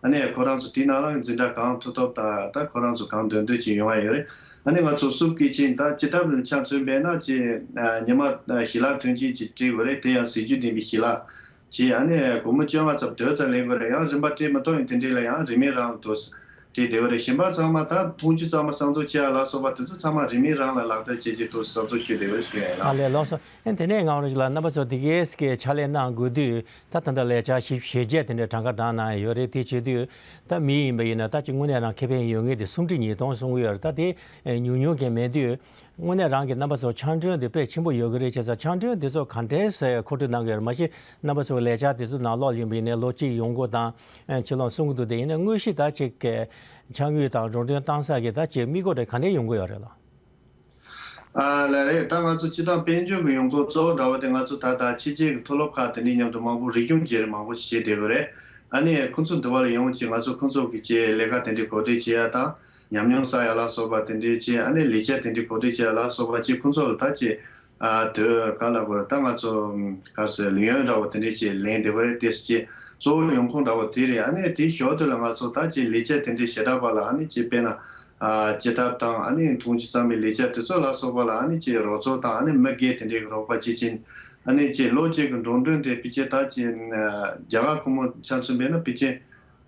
ཨ་ནི་ཁོ་རང་ཚོ་དེ་ནང་ལ་འཛིན་གྲྭ་གང་ཐུབ་ཐུབ་དང་ད་ཁོ་རང་ཚོ་གང་འདོད་འདོད་ཅིག་ཡོང་བ་ཡོད་རེད། ཨ་ནི་ང་ཚོ་སུབ་ཀི་ཅན་ད་སྤྱི་ཐབ་ལ་ཆ་མཚོན་པས་ན་ཅིག་ཨ་ཉི་མ་ཨ་ཞི་ལ་ཐོན་སྐྱེད་ཅིག་སྤྲད་དགོས་རེད། དེ་ཡང་ཟས་བཅུད་ལྡན་པའི་ཞི་ལ་ཅིག་ཨ་ནི་སྒོར་མོ་བཅོ་ལྔ་ཙམ་དོད་ཙམ་ལེན་དགོས་རེད། ཡང་རིན་པ་སྤྲད་མི་ཐུབ་ཡིན་དེ་འདྲས་ལ་ཡང་རིན་མེད་རང་ལ་དོ་ས་སྤྲད་བསྡད་ཡོད་རེད། གཞན་པ་ཚང་མ་ད་འཐུང་ཆུ་གཙང་མ་གསར་འཛུགས་བྱེད་ཡ་ལ་སོགས་པ་དེ་ཚོ་ཚང་མ་རིན་མེད་རང་ལ་ལག་བསྟར་བྱེད་ཀྱི་འདུག་གསར་འཛུགས་ཞུས་བསྡད་ཡོད་ཞུ་ཡ་ཡིན་ལགས། ཨ་ལས། ལགས་སོ། ཨ་དེ་ནས་ངག་དབང་རིག་ལགས་རྣམ་པ་ཚོ་དེ་གས་ཀྱི་ཕྱག་ལས་གནང་དགོས་དུས་ད་ད་ལྟ་ལས་འཆར་བཞི་བཅུ་ཞེ་བརྒྱད་དེ་འདྲའི་གྲངས་ཀ་བགྲངས་གནང་ཡོད་རེད། དེ་བྱེད་དུས་ད་མི་ཡིན་པ་ཡིན་ན་ད་ཅིག་དངོས་གནས་རང་ཁེ་ཕན་ཡོད་མཁན་དེ་སུམ་ཁྲི་ཉིས་སྟོང་གསུང་གི་ཡོད་རེད། ད་དེ་ཉུང་ཉུང་གི་མེད་དུས་དངོས་གནས་རང་གི་རྣམ་པ་ཚོ་ཆ་འཕྲིན་དེ་དཔེ་ཆེན་པོ་ཡོད་ཀྱི་རེད། བྱས་ཙང་ཆ་འཕྲིན་དེ་ཚོ་ག་འདྲས་མཁོ་སྤྲོད་གནང་གི་ཡོད་རེད། མ་གཞི་རྣམ་པ་ཚོ་ལས་འཆར་དེ་ཚོ་ནང་ལོགས་ཡིན་པ་ཡིན་ནའི་ལོ་གཅིག་ཡོང་སྒོ་དང་ཕྱིར་ལོག་གསུང་གི་འདུག་དེ་ཡིན་ན་དངོས་གཞི་ད་ཅིག་གི་ཕྱག་དངུལ་དང་འགྲོ་གྲོན་བཏང་ས་གི་ད་ཅིག་དམིགས་སྒོ་དེ་ག་འདྲས་ཡོང་གི་ཡོད་རེད་ལགས། ཨ་ལགས་རེད། ད་ང་ཚོ་སྤྱི་བཏང་དཔལ་འབྱོར་གྱི་ཡོང་ཁུངས་གཙོ་བོ་འདྲ་བོ་དེ་ང་ཚོ་ད་ལྟ་ཕྱི་རྒྱལ་གྱི་མཐོ་སློབ་ཁག་དེ་འདྲའི་མཉམ་དུ་མང་པོ་རིག་གཞུང་བརྗེ་རེས་མང་པོ་ཞིག་བྱེད་བསྡད་ཡོད་རེད། ཨ་ནི་ཁོང་ཚོ་འདི་བར་ལ་ཡོང་ཅིག་ང་ཚོ་ཁོང་ཚོ་གི་ཅིག་ལས་ཀ་དེ་འདྲའི་གོ་སྒྲིག་བྱེད་ཡ་དང་ཉམས་མྱོང་བསགས་ཡ་ལ་སོགས་པ་དེ་འདྲའི་ཅིག་ཨ་ནི་ལས་འཆར་དེ་འདྲའི་གོ་སྒྲིག་བྱེད་ཡ་ལ་སོགས་པ་ཅིག་ཁོང་ཚོ་ལ་ད་ཅིག་ཨ་དོ་ག་ལ་གོ་རེད། ད་ང་ཚོ་ག་རེ་ཟེར་ལས་ཡོན་འདྲ་བོ་དེ་འདྲའི་ཅིག་ལེན་བསྡད་ཡོད་རེད། དེ་ཅིག་གཙོ་བོ་ཡོང་ཁུངས་འདྲ་བོ་དེ་རེད། ཨ་ནི་དེའི་ཞོར་དུ་ལ་ང་ཚོ་ད་ཅིག་ལས་འཆར་དེ་འདྲའི་ཞེ་དྲག་པ་ལ་ཨ་ནི་ཅིག་དཔེར་ན། ཨ་སྤྱི་ཐབ་དང་ཨ་ནི་འཐུང་ཆུ་གཙང་མའི་ལས་འཆར་དེ་ཚོ་ལ་སོགས་པ་ལ་ཨ་ནི་ཅིག་རོགས་ཚོགས་དང་ཨ་ནི་མི་སྒེར་དེ་འདྲའི་རོགས་པ་བྱེད་ཀྱིན། ཨ་ནི་ཅིག་ལོ་གཅིག་གི་འགྲོ་གྲོན་དེ་ཕལ་ཆེར་ད་ཅིག་རྒྱ་གར་ཁོངས་མི་ཆ་མཚོན་པས་ན་ཕལ་ཆེར་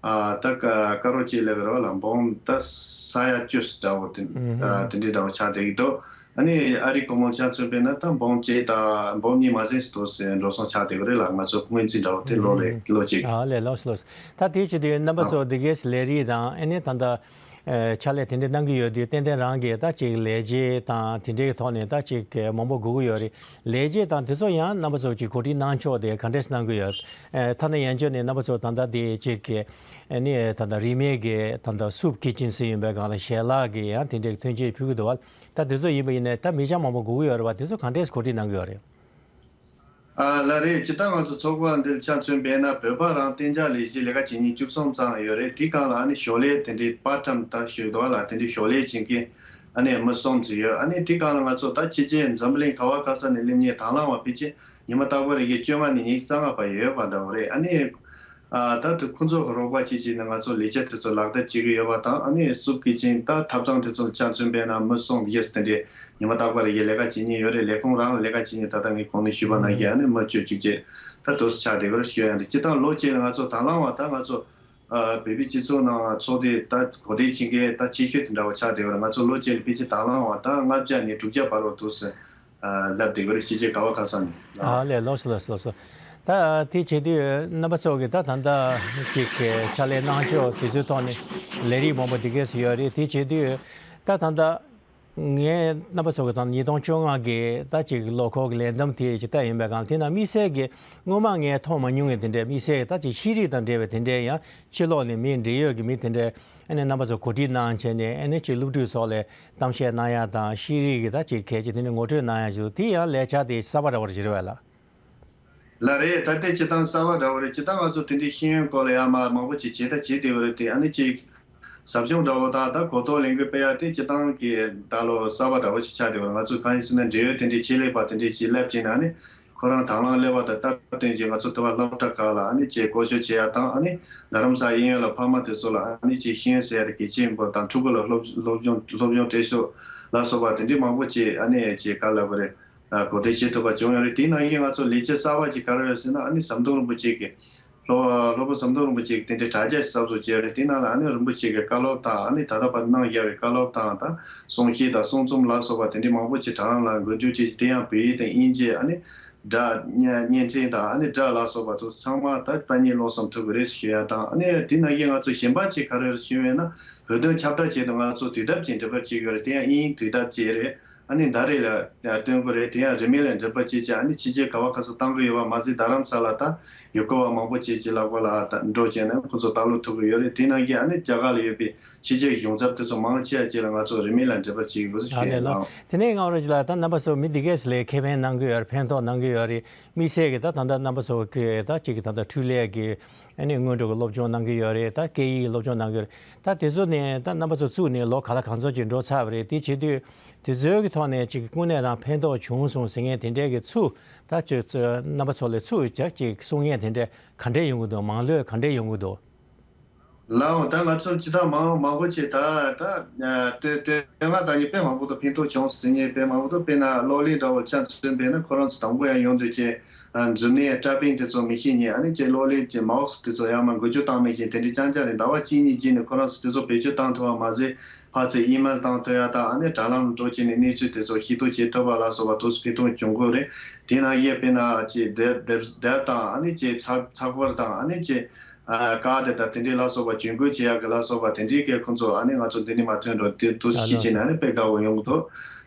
ཨ་ད་ཀ་ཀ་རོ་ཅི་ལབ་རོ་ལ་འབུམ་ད་ས་ཡ་བཅུ་ཙམ་འདྲ་བོ་དེ་ཨ་དེ་འདྲའི་འདྲ་བོ་ཆགས་བསྡད་ཀྱི་འདུག་ཨ་ནི་ཨ་རིའི་སྒོར་མོ་ཆ་མཚོན་པས་ན་ད་འབུམ་གཅིག་དང་འབུམ་གཉིས་མ་ཟིན་ཙམ་འདུག་ཟེར་འགྲོ་སོང་ཆགས་བསྡད་ཀྱི་རེད་ལ། ང་ཚོ་སྔོན་རྩིས་འདྲ་བོ་དེ་ལོ་རེ་ལོ་གཅིག་ཨ་ལས་ལོས་ལོས། ད་དེའི་ཆེད་དུ་རྣམ་པ་ཚོ་འདི་གས་ལས་རིགས་དང་ཨ་ནི་ད་ལྟ་ཨ་ཕྱག་ལས་དེ་འདྲ་གནང་གི་ཡོད་དུས་ཏན་ཏན་རང་གིས་ད་ཅིག་ལས་བྱེད་དང་དེ་འདྲའི་ཐོག་ནས་ད་ཅིག་མང་པོ་དགོས་ཀྱི་ཡོད་རེད། ལས་བྱེད་དང་དེ་ཚོ་ཡང་རྣམ་པ་ཚོ་ཅིག་གོ་སྒྲིག་གནང་ཕྱོགས་དེ་ག་འདྲས་གནང་གི་ཡོད། ཨ་ཐ་ན་ཡན་ཆོད་ནས་རྣམ་པ་ཚོ་ད་ལྟ་དེ་ཅིག་ཨ་ནི་ད་ལྟ་རིན་མེད་ཀྱི་ད་ལྟ་སུབ་ཀི་ཅན་ཟེར་ཡིན་པའི་སྒང་ལ་ཞལ་ལག་གི་ཡང་དེ་འདྲའི་ཐོན་སྐྱེད་ཕུལ་གི་འདུག་བ། ད་དེ་ཚོ་ཡིན་པ་ཡིན་ནའི་ད་མི་ཆ་མང་པོ་དགོས་ཀྱི་ཡོད་རེད་བ། དེ་ཚོ་ག་འདྲས་གོ་སྒྲིག་གནང་གི་ཡོད་རེད། ཨ་ལགས་རེད། སྤྱིར་བཏང་ང་ཚོ་ཚོགས་པ་འདི་ཆ་མཚོན་པས་ན་བོད་པ་རང་གཏན་འཇགས་ལས་གཞི་ལས་ཀ་བྱེད་མཁན་བཅུ་གསུམ་ཙམ་ཡོད་རེད། དེའི་སྒང་ལ་ཨ་ནི་ཞོར་ལས་དེ་འདྲའི་པར་ཊེམ་ད་ཞུ་འདུག་ལ་དེ་འདྲའི་ཞོར་ལས་བྱེད་མཁན་ཨ་ནི་མི་གསུམ་ཙམ་ཡོད། ཨ་ནི་དེའི་སྒང་ལ་ང་ཚོ་ད་ཕྱི་རྒྱལ་འཛམ་བུ་གླིང་ག་བ་ག་ས་ནས་སླེབས་མཁན་དང་བླངས་པ་ཕལ་ཆེར་ཉི་མ་རྟག་པར་རེ་བཞིན་བཅོ་ལྔ་ནས་ཉི་ཤུ་རྩ་ལྔ་བར་ཡོད་པ་འདྲ་བོ་རེད། ཨ་ནི་ཨ་ད་དུ་ཁོང་ཚོ་གི་རོགས་པ་བྱེད་བྱེད་ནས་ང་ཚོ་ལས་བྱེད་དེ་ཚོ་ལག་བསྟར་བྱེད་ཀྱི་ཡོད་པ་དང་། ཨ་ནི་སུབ་ཀི་ཅན་ད་ཐབ་ཚང་དེ་ཚོ་ཆ་མཚོན་པས་ན་མི་གསུམ་བཞི་དེ་འདྲའི་ཉི་མ་རྟག་པར་རེ་བཞིན་ལས་ཀ་བྱེད་མཁན་ཡོད་རེད། ལས་ཁུངས་རང་ལ་ལས་ཀ་བྱེད་མཁན་ད་ལྟ་ངས་གོང་ནས་ཞུས་པ་ནང་བཞིན་ཨ་ནི་མི་བཅུ་བཅུ་བརྒྱད་ད་དུ་ཆགས་བསྡད་ཡོད་རེད་ཞུ་ཡ་རེད། སྤྱིར་བཏང་ལོ་གཅིག་ལ་ང་ཚོ་དང་བླངས་པ་ད་ང་ཚོ་ཨ་བོད་པའི་སྤྱི་ཚོགས་ནང་ཚོགས་སྡེ་ད་གོ་སྒྲིག་བྱེད་མཁན་ད་ཆེ་ཤོས་དེ་འདྲ་བོ་ཆགས་བསྡད་ཡོད་རེད། ང་ཚོ་ལོ་གཅིག་ལ་ཕལ་ཆེར་དང་བླངས་པ་ད་ལྔ་བརྒྱ་ནས་དྲུག་བརྒྱ་བར་དུ་ཟེར་ལབ་བསྡད་ཡོད་རེད། ཕྱི་རྒྱལ་ག་བ་ག་ས་ནས། ཨ་ལས་ལོས་ལོས་ལོས་སོ། ད་དེ་བྱེད་དུས་རྣམ་པ་ཚོ་གིས་ད་ད་ལྟ་ཅིག་ཕྱག་ལས་གནང་ཕྱོགས་དེ་ཚོའི་ཐོག་ནས་ལས་རིགས་མང་པོ་འདི་གས་སུ་ཡོད་རེད། དེ་བྱེད་དུས་ད་ད་ལྟ་ངས་རྣམ་པ་ཚོ་གི་ད་ཉིས་སྟོང་བཅོ་ལྔ་གི་ད་ཅིག་ལོ་འཁོར་གྱི་ལས་བསྡོམས་དེ་ཅིག་ལྟ་ཡིན་པའི་སྒང་དེ་ན་དམིགས་བསལ་གྱི་སྔོན་མ་ངས་མཐོང་མ་མྱོང་བའི་དེ་འདྲའི་དམིགས་བསལ་ད་ཅིག་ཤེས་རིག་དང་འབྲེལ་བའི་དེ་འདྲའི་ཡང་ཕྱི་ལོགས་ནས་མི་འབྲེལ་ཡོད་ཀྱི་མི་དེ་འདྲའི་ཨ་ནི་རྣམ་པ་ཚོ་གོ་སྒྲིག་གནང་བྱས་ནས་ཨ་ནི་ཅིག་སློབ་ཕྲུག་ཚོ་ལ་གཏམ་བཤད་གནང་ཡ་དང་ཤེས་རིག་གི་ད་ཅིག་གལ་ཆེ་དེ་འདྲའི་ངོ་སྤྲོད་གནང་ཡ་ཞུ་དེ་ཡང་ལས་འཆར་དེ་གསར་པ་འདྲ་བོ་རེད་བ་ལ། ལགས་རེད། ད་ལྟའི་སྤྱིར་བཏང་གསར་པ་འདྲ་བོ་རེད། སྤྱིར་བཏང་ང་ཚོ་དེ་འདྲའི་ཤེས་ཡོན་སྐོར་ལ་ཡང་མ་མང་པོ་ཅིག་བྱེད་ད་བྱེད་བསྡད་ཡོད་རེད་དེ། ཨ་ནི་ཅིག་ཟབ་སྦྱོང་འདྲ་བོ་དང་ད་གོ་རྟོགས་ལེན་གྱི་དཔེ་ཡ་དེ་སྤྱིར་བཏང་གི་ད་ལོ་གསར་པ་འདྲ་བོ་ཞིག་ཆགས་བསྡད་ཡོད་རེད། ང་ཚོ་གང་ཡིན་ཟེར་ན་འབྲེལ་ཡོད་དེ་འདྲའི་ཆེད་ལས་པ་དེ་འདྲའི་ཅིག་སླེབས་བྱས་ན་ཨ་ནི་ཁོ་རང་དང་བླངས་སླེབས་པ་དང་སྟབས་བསྟུན་གྱིས་ང་ཚོ་དེ་བ་སློབ་གྲྭ་ཁག་ལ་ཨ་ནི་ཅིག་བསྐོ་ཞིབ་བྱེད་ཡ་དང་། ཨ་ནི་རྡ་རམ་ས་གཡས་གཡོན་ལ་ཕ་མ་དེ་ཚོ་ལ་ཨ་ནི་ཅིག་ཤེས་ཡོན་ཟེར་ཡ་དེ་གལ་ཆེན་པོ་དང་ཕྲུ་གུ་ལ་སློབ་སློབ་སྦྱོང་སློབ་སྦྱོང་སྤྲད་ཕྱོགས་ལ་སོགས་པ་དེ་འདྲའི་མང་པོ་ཅིག་ཨ་ནི་ཅིག་ག་ལབ་དགོས་རེད། ཨ་གོ་སྒྲིག་བྱེད་ཐུབ་པ་བྱུང་ཡོད་རེད། དེའི་ནང་བཞིན་ང་ཚོ་ལས་བྱེད་གསར་པ་ཅིག་ག་རེ་ཡོད་ཟེར་ན། ཨ་ནི་ཟམ་གདོང་རིན་པོ་ཆེ་གི་སློབ་སློབ་དཔོན་ཟམ་གདོང་རིན་པོ་ཆེ་གི་དེ་འདྲའི་དྲ་རྒྱ་ཞིག་གསར་བཟོ་བྱས་རེད། དེའི་ནང་ལ་ཨ་ནི་རིན་པོ་ཆེ་གི་བཀའ་སློབ་དང་། ཨ་ནི་ད་ལྟ་བར་གནང་བཞག་པའི་བཀའ་སློབ་དང་ད་གསུང་བཤད་དང་གསུང་རྩོམ་ལ་སོགས་པ་དེ་འདྲའི་མང་པོ་ཅིག་དྲ་ལམ་ལ་འགོ་འཛུགས་བྱས། དེ་ཡང་བོད་ཡིག་དང་དབྱིན་ཇི། ཨ་ནི་སྒྲ་བརྙན་བརྙན་འཕྲིན་དང་། ཨ་ནི་སྒྲ་ལ་སོགས་པ་དེ་ཚང་མ་ད་དཔེ་རྙིང་ཀློག་གསུམ་ཐུབ་ཀྱི་རེད་ཞུ་ཡ་དང་། ཨ་ནི་དེའི་ནང་བཞིན་ང་ཚོ་གཞན་པ་ཅིག་ག་རེ་རེད་ཞུས་པ་ཡིན་ན། བོད་དོན་ཁྱབ་བསྒྲགས་ཆེད་དུ་ང་ཚོ་དུས་དེབ་ཅིག་འབྲི་འབྲི་བྱེད་ཀྱི་ཡོད་རེད། དེ་ཡང་དབྱིན་ཡིག་དུས་དེབ་ཅིག་རེད། ཨ་ནི་ཟླ་རེ་ལ་སྟོན་གྱི་རེད། དེ་ཡང་རིན་མེད་ལ་འབྲི་འབྲི་བྱེད་ཅིག་ཨ་ནི་ཕྱི་རྒྱལ་ག་བ་ག་ས་བཏང་གི་ཡོད་པ་མ་ཟད། རྡ་རམ་ས་ལ་དང་ཡུལ་སྐོར་བ་མང་པོ་ཅིག་ཅིག་ལག་པ་ལ་ད་འགྲོ་བྱས་ནས་ཁོ་ཚོ་ལྟ་ཀློག་ཐུབ་ཀྱི་ཡོད་རེད། དེ་ནང་བཞིན་ཨ་ནི་རྒྱ་གར་ལ་ཡོད་པའི་ཕྱི་རྒྱལ་གྱི་གཞུང་ཚབ་དེ་ཚོ་མང་ཆེ་བ་ཅིག་ལ་ང་ཚོ་རིན་མེད་ལ་འབྲི་འབྲི་བྱེད་ཀྱི་ཡོད་ཟེར་ཞུ་ཡ་ཡིན། ལགས། དེ་ནས་ངག་དབང་རིན་ལགས་ད་རྣམ་པ་ཚོ་མི་འདི་གས་ལ་ཁེ་ཕན་གནང་གི་ཡོད་རེད། ཕན་ཐོགས་གནང་གི་ཡོད་རེད། དམིགས་བསལ་གྱི་ད་ད་ལྟ་རྣམ་པ་ཚོ་གི་ད་ཅིག་གི་ད་ལྟ་འཕྲུལ་ལས་ཀྱི་ཨ་ནི་སྔོན་འགྲོ་གི་སློབ་སྦྱོང་གནང་གི་ཡོད་རེད། ད་སྐད་ཡིག་སློབ་སྦྱོང་གནང་གི་ཡོད་རེད། ད་དེ་ཚོ་ནས་ད་རྣམ་པ་ཚོ་བཙུགས་ནས་ལོ་ག་ལ་གང་ཚོད་ཅིག་འགྲོ་ཚར་བ་རེད། དེ་བྱེད་དུས་དེ་ཚོའི་གི་ཐོག་ནས་ཅིག་དངོས་གནས་རང་ཕན་ཐོགས་བྱུང་སོང་ཟེར་མཁན་དེ་འདྲའི་གི་ཚུར་ད་ཅིག་རྣམ་པ་ཚོ་ལ་ཚུར་ཅིག་ཅིག་གསུང་མཁན་དེ་འདྲ་ག་འདྲས་ཡོང་གི་འདུག་མང་ལོས་ག་འདྲས་ཡོང་གི་འདུག་ལགས་འོང་། ད་ང་ཚོ་སྤྱིར་བཏང་མང་མང་པོ་ཅིག་ད་ད་དེ་དེ་ང་ད་ནི་དཔེ་མང་པོ་དང་ཕན་ཐོགས་བྱུང་ཟེར་མཁན་དཔེ་མང་པོ་འདུག་དཔེར་ན་གློག་ཀླད་འདྲ་བོ་ཆ་མཚོན་པས་ན་ཁོ་རང་ཚོ་དང་པོ་ཡང་ཡོང་དུས་ཅིག་མཛུབ་གནོན་ཊའི་པིང་དེ་ཚོ་མི་ཤེས་མཁན། ཨ་ནི་ཅིག་གློག་ཀླད་ཀྱི་མའོ་སི་དེ་ཚོ་ཡང་མ་འགུལ་སྐྱོད་བཏང་མི་ཤེས་མཁན་དེ་འདྲའི་རྐྱང་རྐྱང་རེད། ཟླ་བ་གཅིག་གཉིས་རྗེས་ནས་ཁོ་རང་ཚོ་དེ་ཚོ་བེད་སྤྱོད་བཏང་ཐུབ་པ་མ་ཟད། ཕར་ཚུར་ཨི་མེལ་བཏང་ཐུབ་ཡ་དང་། ཨ་ནི་དྲ་ལམ་འགྲོ་བྱས་ནས་གནས་ཚུལ་དེ་ཚོ་ཤེས་རྟོགས་བྱེད་ཐུབ་པ་ལ་སོགས་པ་དུས་སུ་ཕན་ཐོགས་བྱུང་གི་རེད། དེ་ནང་བཞིན་དཔེར་ན་ཅིག་དེབ་དེབ་དེབ་དང་། ཨ་ནི་ཅིག་ཚགས་ཚགས་པར་དང་། ཨ་ནི་ཅིག་ཨ་ཀར་ཌི་དང་དེ་འདྲའི་ལ་སོགས་པ་ཇུས་འགོད་བྱེད་ཡག་གི་ལ་སོགས་པ་དེ་འདྲའི་གི་ཁོང་ཚོ་ཨ་ནི་ང་ཚོ་འདི་ནས་མ་ཐོན་རོགས་དེ་དུས་སུ་ཤེས་བྱས་ནས་ཨ་ནི་དཔེ་དགའ་བོ་ཡོང་གི་འདུག་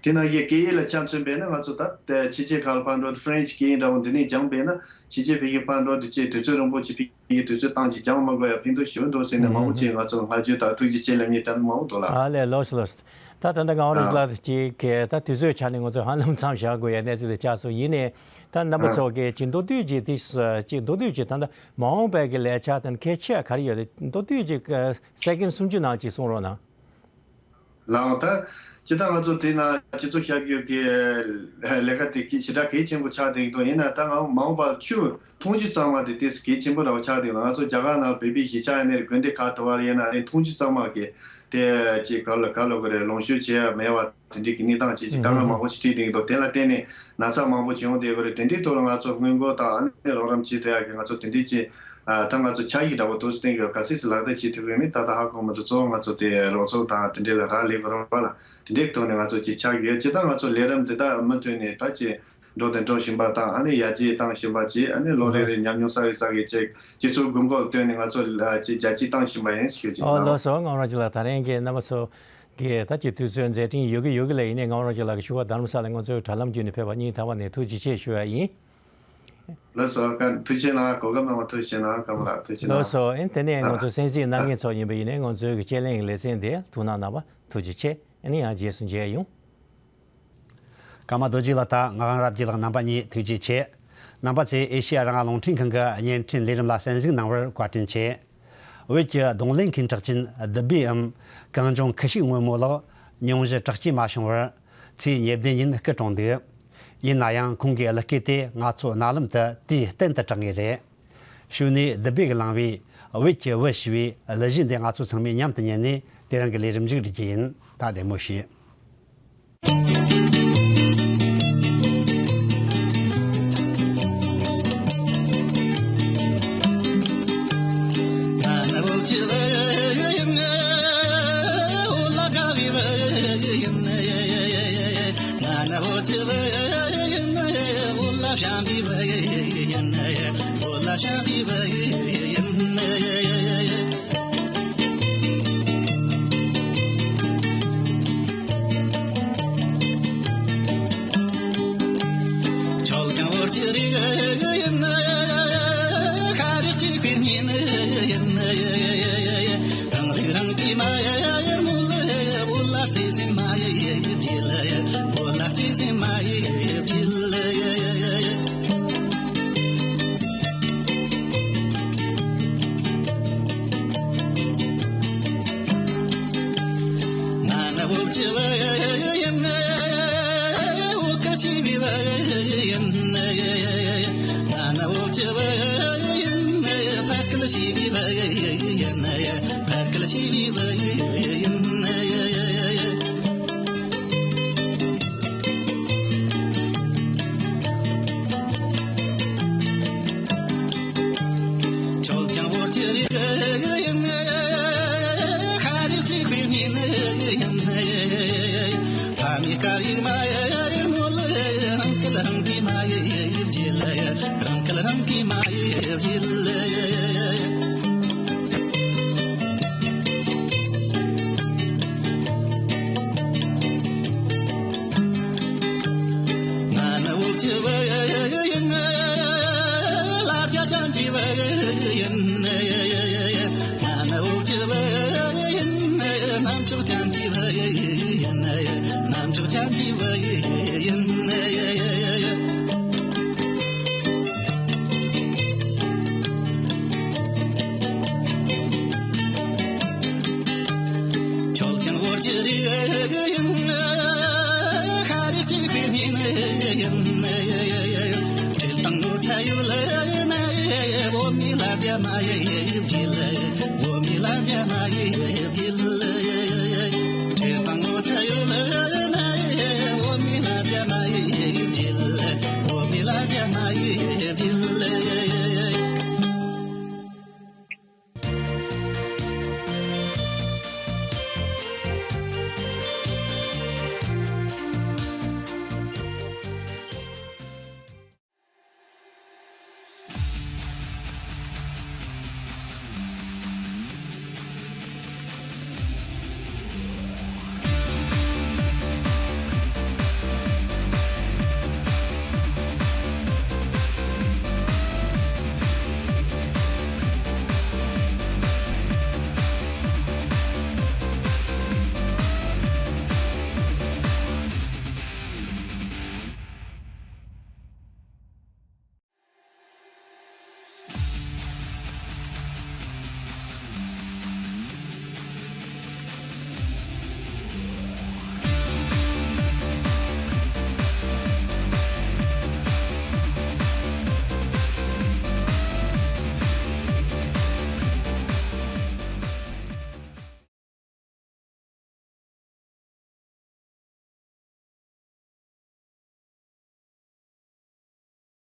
དེ་ནང་བཞིན་སྐད་ཡིག་ལ་ཆ་མཚོན་པས་ན་ང་ཚོ་ད་ཕྱི་རྒྱལ་ཁག་ལ་ཕར་འགྲོ་དུས་ཧྥ་རན་ཆི་སྐད་ཡིག་འདྲ་བོ་འདི་ནས་སྦྱངས་པས་ན་ཕྱི་རྒྱལ་ཕ་གིར་ཕར་འགྲོ་དུས་ཅིག་དུས་ཚོད་རིང་པོ་ཅིག་ཕ་གི་དུས་ཚོད་བཏང་ཅིག་སྦྱང་མ་དགོས་ཡ་ཕན་ཐོགས་ཞེ་པོ་འདུག་ཟེར་ནས་མང་པོ་ཅིག་ང་ཚོ་བསྔགས་བརྗོད་དང་ཐུགས་རྗེ་ཆེ་ལབ་མཁན་དེ་མང་པོ་འདུག་ལགས། ཨ་ལས། ལགས་སོ་ལགས་སོ། ད་ད་ལྟ་ངག་དབང་རིན་ལགས་ཀྱིས་ད་དུས་ཚོད་ཆ་ནས་ང་ཚོ་ཧ་ལམ་མཚམས་བཞག་དགོས་ཡ་གནས་ཚུལ་དེ་ཆགས་སོང་། ཡིན་ནའི་ད་རྣམ་པ་ཚོ་གིས་ཅིག་མདོར་བསྡུས་ཅིག་དེ་ཅིག་མདོར་བསྡུས་ཅིག་ད་ལྟ་མ་འོངས་པའི་གི་ལས་འཆར་དང་གལ་ཆེ་བ་ག་རེ་ཡོད་རེད། མདོར་བསྡུས་ཅིག་སེ་ཀེན་སུམ་ཅུ་ནང་ཅིག་གསུང་རོགས་གནང་། ལགས་འོང་། ད་སྤྱིར་བཏང་ང་ཚོ་དེ་ན་སྤྱི་ཚོགས་ཤར་བསྐྱོད་ཀྱི་ལས་ཀ་དེ་གི་ཞེ་དྲག་གལ་ཆེན་པོ་ཆགས་བསྡད་ཀྱི་འདུག་ཡིན་ན་ད་ང་མ་འོངས་པར་ཆུ་འཐུང་ཆུ་གཙང་མ་དེ་ཏོག་ཙམ་གལ་ཆེན་པོ་འདྲ་བོ་ཆགས་བསྡད་ཀྱི་འདུག་ང་ཚོ་རྒྱ་གར་ནང་བོད་པའི་གཞིས་ཆགས་ཡིན་ནའི་རེད། དགོན་སྡེ་ཁག་དུ་བར་ཡིན་ན་རེད། འཐུང་ཆུ་གཙང་མ་གི་དེ་ཅིག་ག་ལ་ག་ལ་གི་རེད། ལོངས་སྤྱོད་བྱེད་ཡ་མེད་པ། དེ་འདྲའི་གི་གནས་སྟངས་ཅིག་ཅིག་དཀའ་ངལ་མང་པོ་ཞིག་འཕྲད་བསྡད་འདུག་དེ་ལ་བརྟེན་ནས་ན་ཚ་མང་པོ་ཅིག་ཡོང་བསྡད་ཡོད་རེད། དེ་འདྲའི་ཐོག་ལ་ང་ཚོ་སྔོན་འགོག་དང་ཨ་ནི་རོགས་རམ་བྱེད་ཐུབ་ཡག་གི་ང་ཚོ་དེ་འདྲའི་ཅིག་ཨ་ད་ང་ཚོ་ཕྱག་ཡིག་འདྲ་པོ་ཏོག་ཙམ་བཏོན་གི་ཡོད། ག་ཚོད་ཅིག་ལག་བསྟར་བྱེད་ཐུབ་ཡོད་མེད་ད་ལྟ་ཧ་གོ་མི་འདུག་གཙོ་བོ་ང་ཚོ་དེ་རོགས་ཚོགས་དང་དེ་འདྲའི་ལ་རག་ལས་དགོས་རེད་པ་ལ། དེ་འདྲའི་ཐོག་ནས་ང་ཚོ་ཅིག་ཆགས་ཡོད། སྤྱིར་བཏང་ང་ཚོ་ལས་རིམ་དེ་དག་མུ་མཐུད་ནས་ད་ཅིག་འགྲོ་དང་འགྲོ་བཞིན་པ་དང་ཨ་ནི་ཡར་རྒྱས་བཏང་བཞིན་པ་བཅས་ཨ་ནི་ལོ་རེ་རེ་ཉམས་མྱོང་གསར་བའི་གསར་བའི་ཅིག་སྤྱི་ཚོགས་དགོས་མཁོ་ལ་ལྟོས་ནས་ང་ཚོ་ལ་ཅིག་རྒྱ་སྐྱེད་བཏང་བཞིན་པ་ཡིན་ཞུ་རྒྱུ་ཨོ་ཡིན། ལགས་སོ། ངག་དབང་རིན་ལགས། ད་རིང་གི་རྣམ་པ་ཚོ་གིས་ད་ཅིག་དུས་ཚོད་མཛད་འཕྲིན་ཡོད་ཀྱི་ཡོད་ཀྱི་ལ། ཡིན་ནའི་ངག་དབང་རིན་ལགས་ཀྱི་ཞུ་བ་རྡ་རམ་ས་ལ་ང་ཚོའི་དྲ་ལམ་བརྒྱུད་ནས་ཕེབས་པ་སྙིང་ཐག་པ་ནས་ཐུགས་རྗེ་ཆེ་ཞུ་ཡ་ཡིན། ལགས་སོ། ཀ་ཐུགས་རྗེ་གནང་། གོ་སྐབས་གནང་བ་ཐུགས་རྗེ་གནང་། ཀརྨ་ལགས་ཐུགས་རྗེ་གནང་། ལགས་སོ། ཨེ་དེ་ནས་ང་ཚོ་གསན་གཟིགས་གནང་མཁན་ཚོ་ཡིན་པ་ཡིན་ནའི་ང་ཚོའི་གི་དཔྱད་གླེང་གི་ལེ་ཚན་དེ་ཐུགས་སྣང་གནང་བ་ཐུགས་རྗེ་ཆེ། ཨ་ནི་ཡང་རྗེས་སུ་མཇལ་ཡོང་། ཀརྨ་རྡོ་རྗེ་ལགས་དང་ངག་དབང་རབ་རྒྱས་ལགས་རྣམ་པ་གཉིས་ཐུགས་རྗེ་ཆེ། རྣམ་པ་ཚོས་ཨེ་ཤེ་ཡ་རང་དབང་རླུང་འཕྲིན་ཁང་གི་བརྙན་འཕྲིན་ལས་རིམ་ལ་གསན་གཟིགས་གནང་བར་བཀའ་དྲིན་ཆེ། བོད་ཀྱི་རྡུང་ལེན་མཁན་གྲགས་ཅན་བདུད་བྷེའམ་གངས་ལྗོངས་ཁུ་བྱུག་སྔོན་མོ་ལགས་མྱོང་བཞི་དྲག་སྐྱེད་མ་བྱུང་བར་ཚེས་ཉེར་བདུན་ཉིན་སྐུ་གྲོངས་འདུག་ཡིན་ན་ཡང་ཁོང་གི་གླུ་སྐད་དེ་ང་ཚོ་རྣ་ལམ་དུ་དུས་གཏན་དུ་གྲགས་ངེས་རེད། ཞུ་ནས་བདུད་བྷེ་གིས་བླངས་པའི་བོད་ཀྱི་བུ་ཞེས་པའི་གླུ་གཞས་འདི་ང་ཚོ་ཚང་མས་མཉམ་དུ་ཉན་ནས་དེ་རིང་གི་ལས་རིམ་མཇུག་སྒྲིལ་རྒྱུ་ཡིན། ད་བདེ་མོ་བྱོས།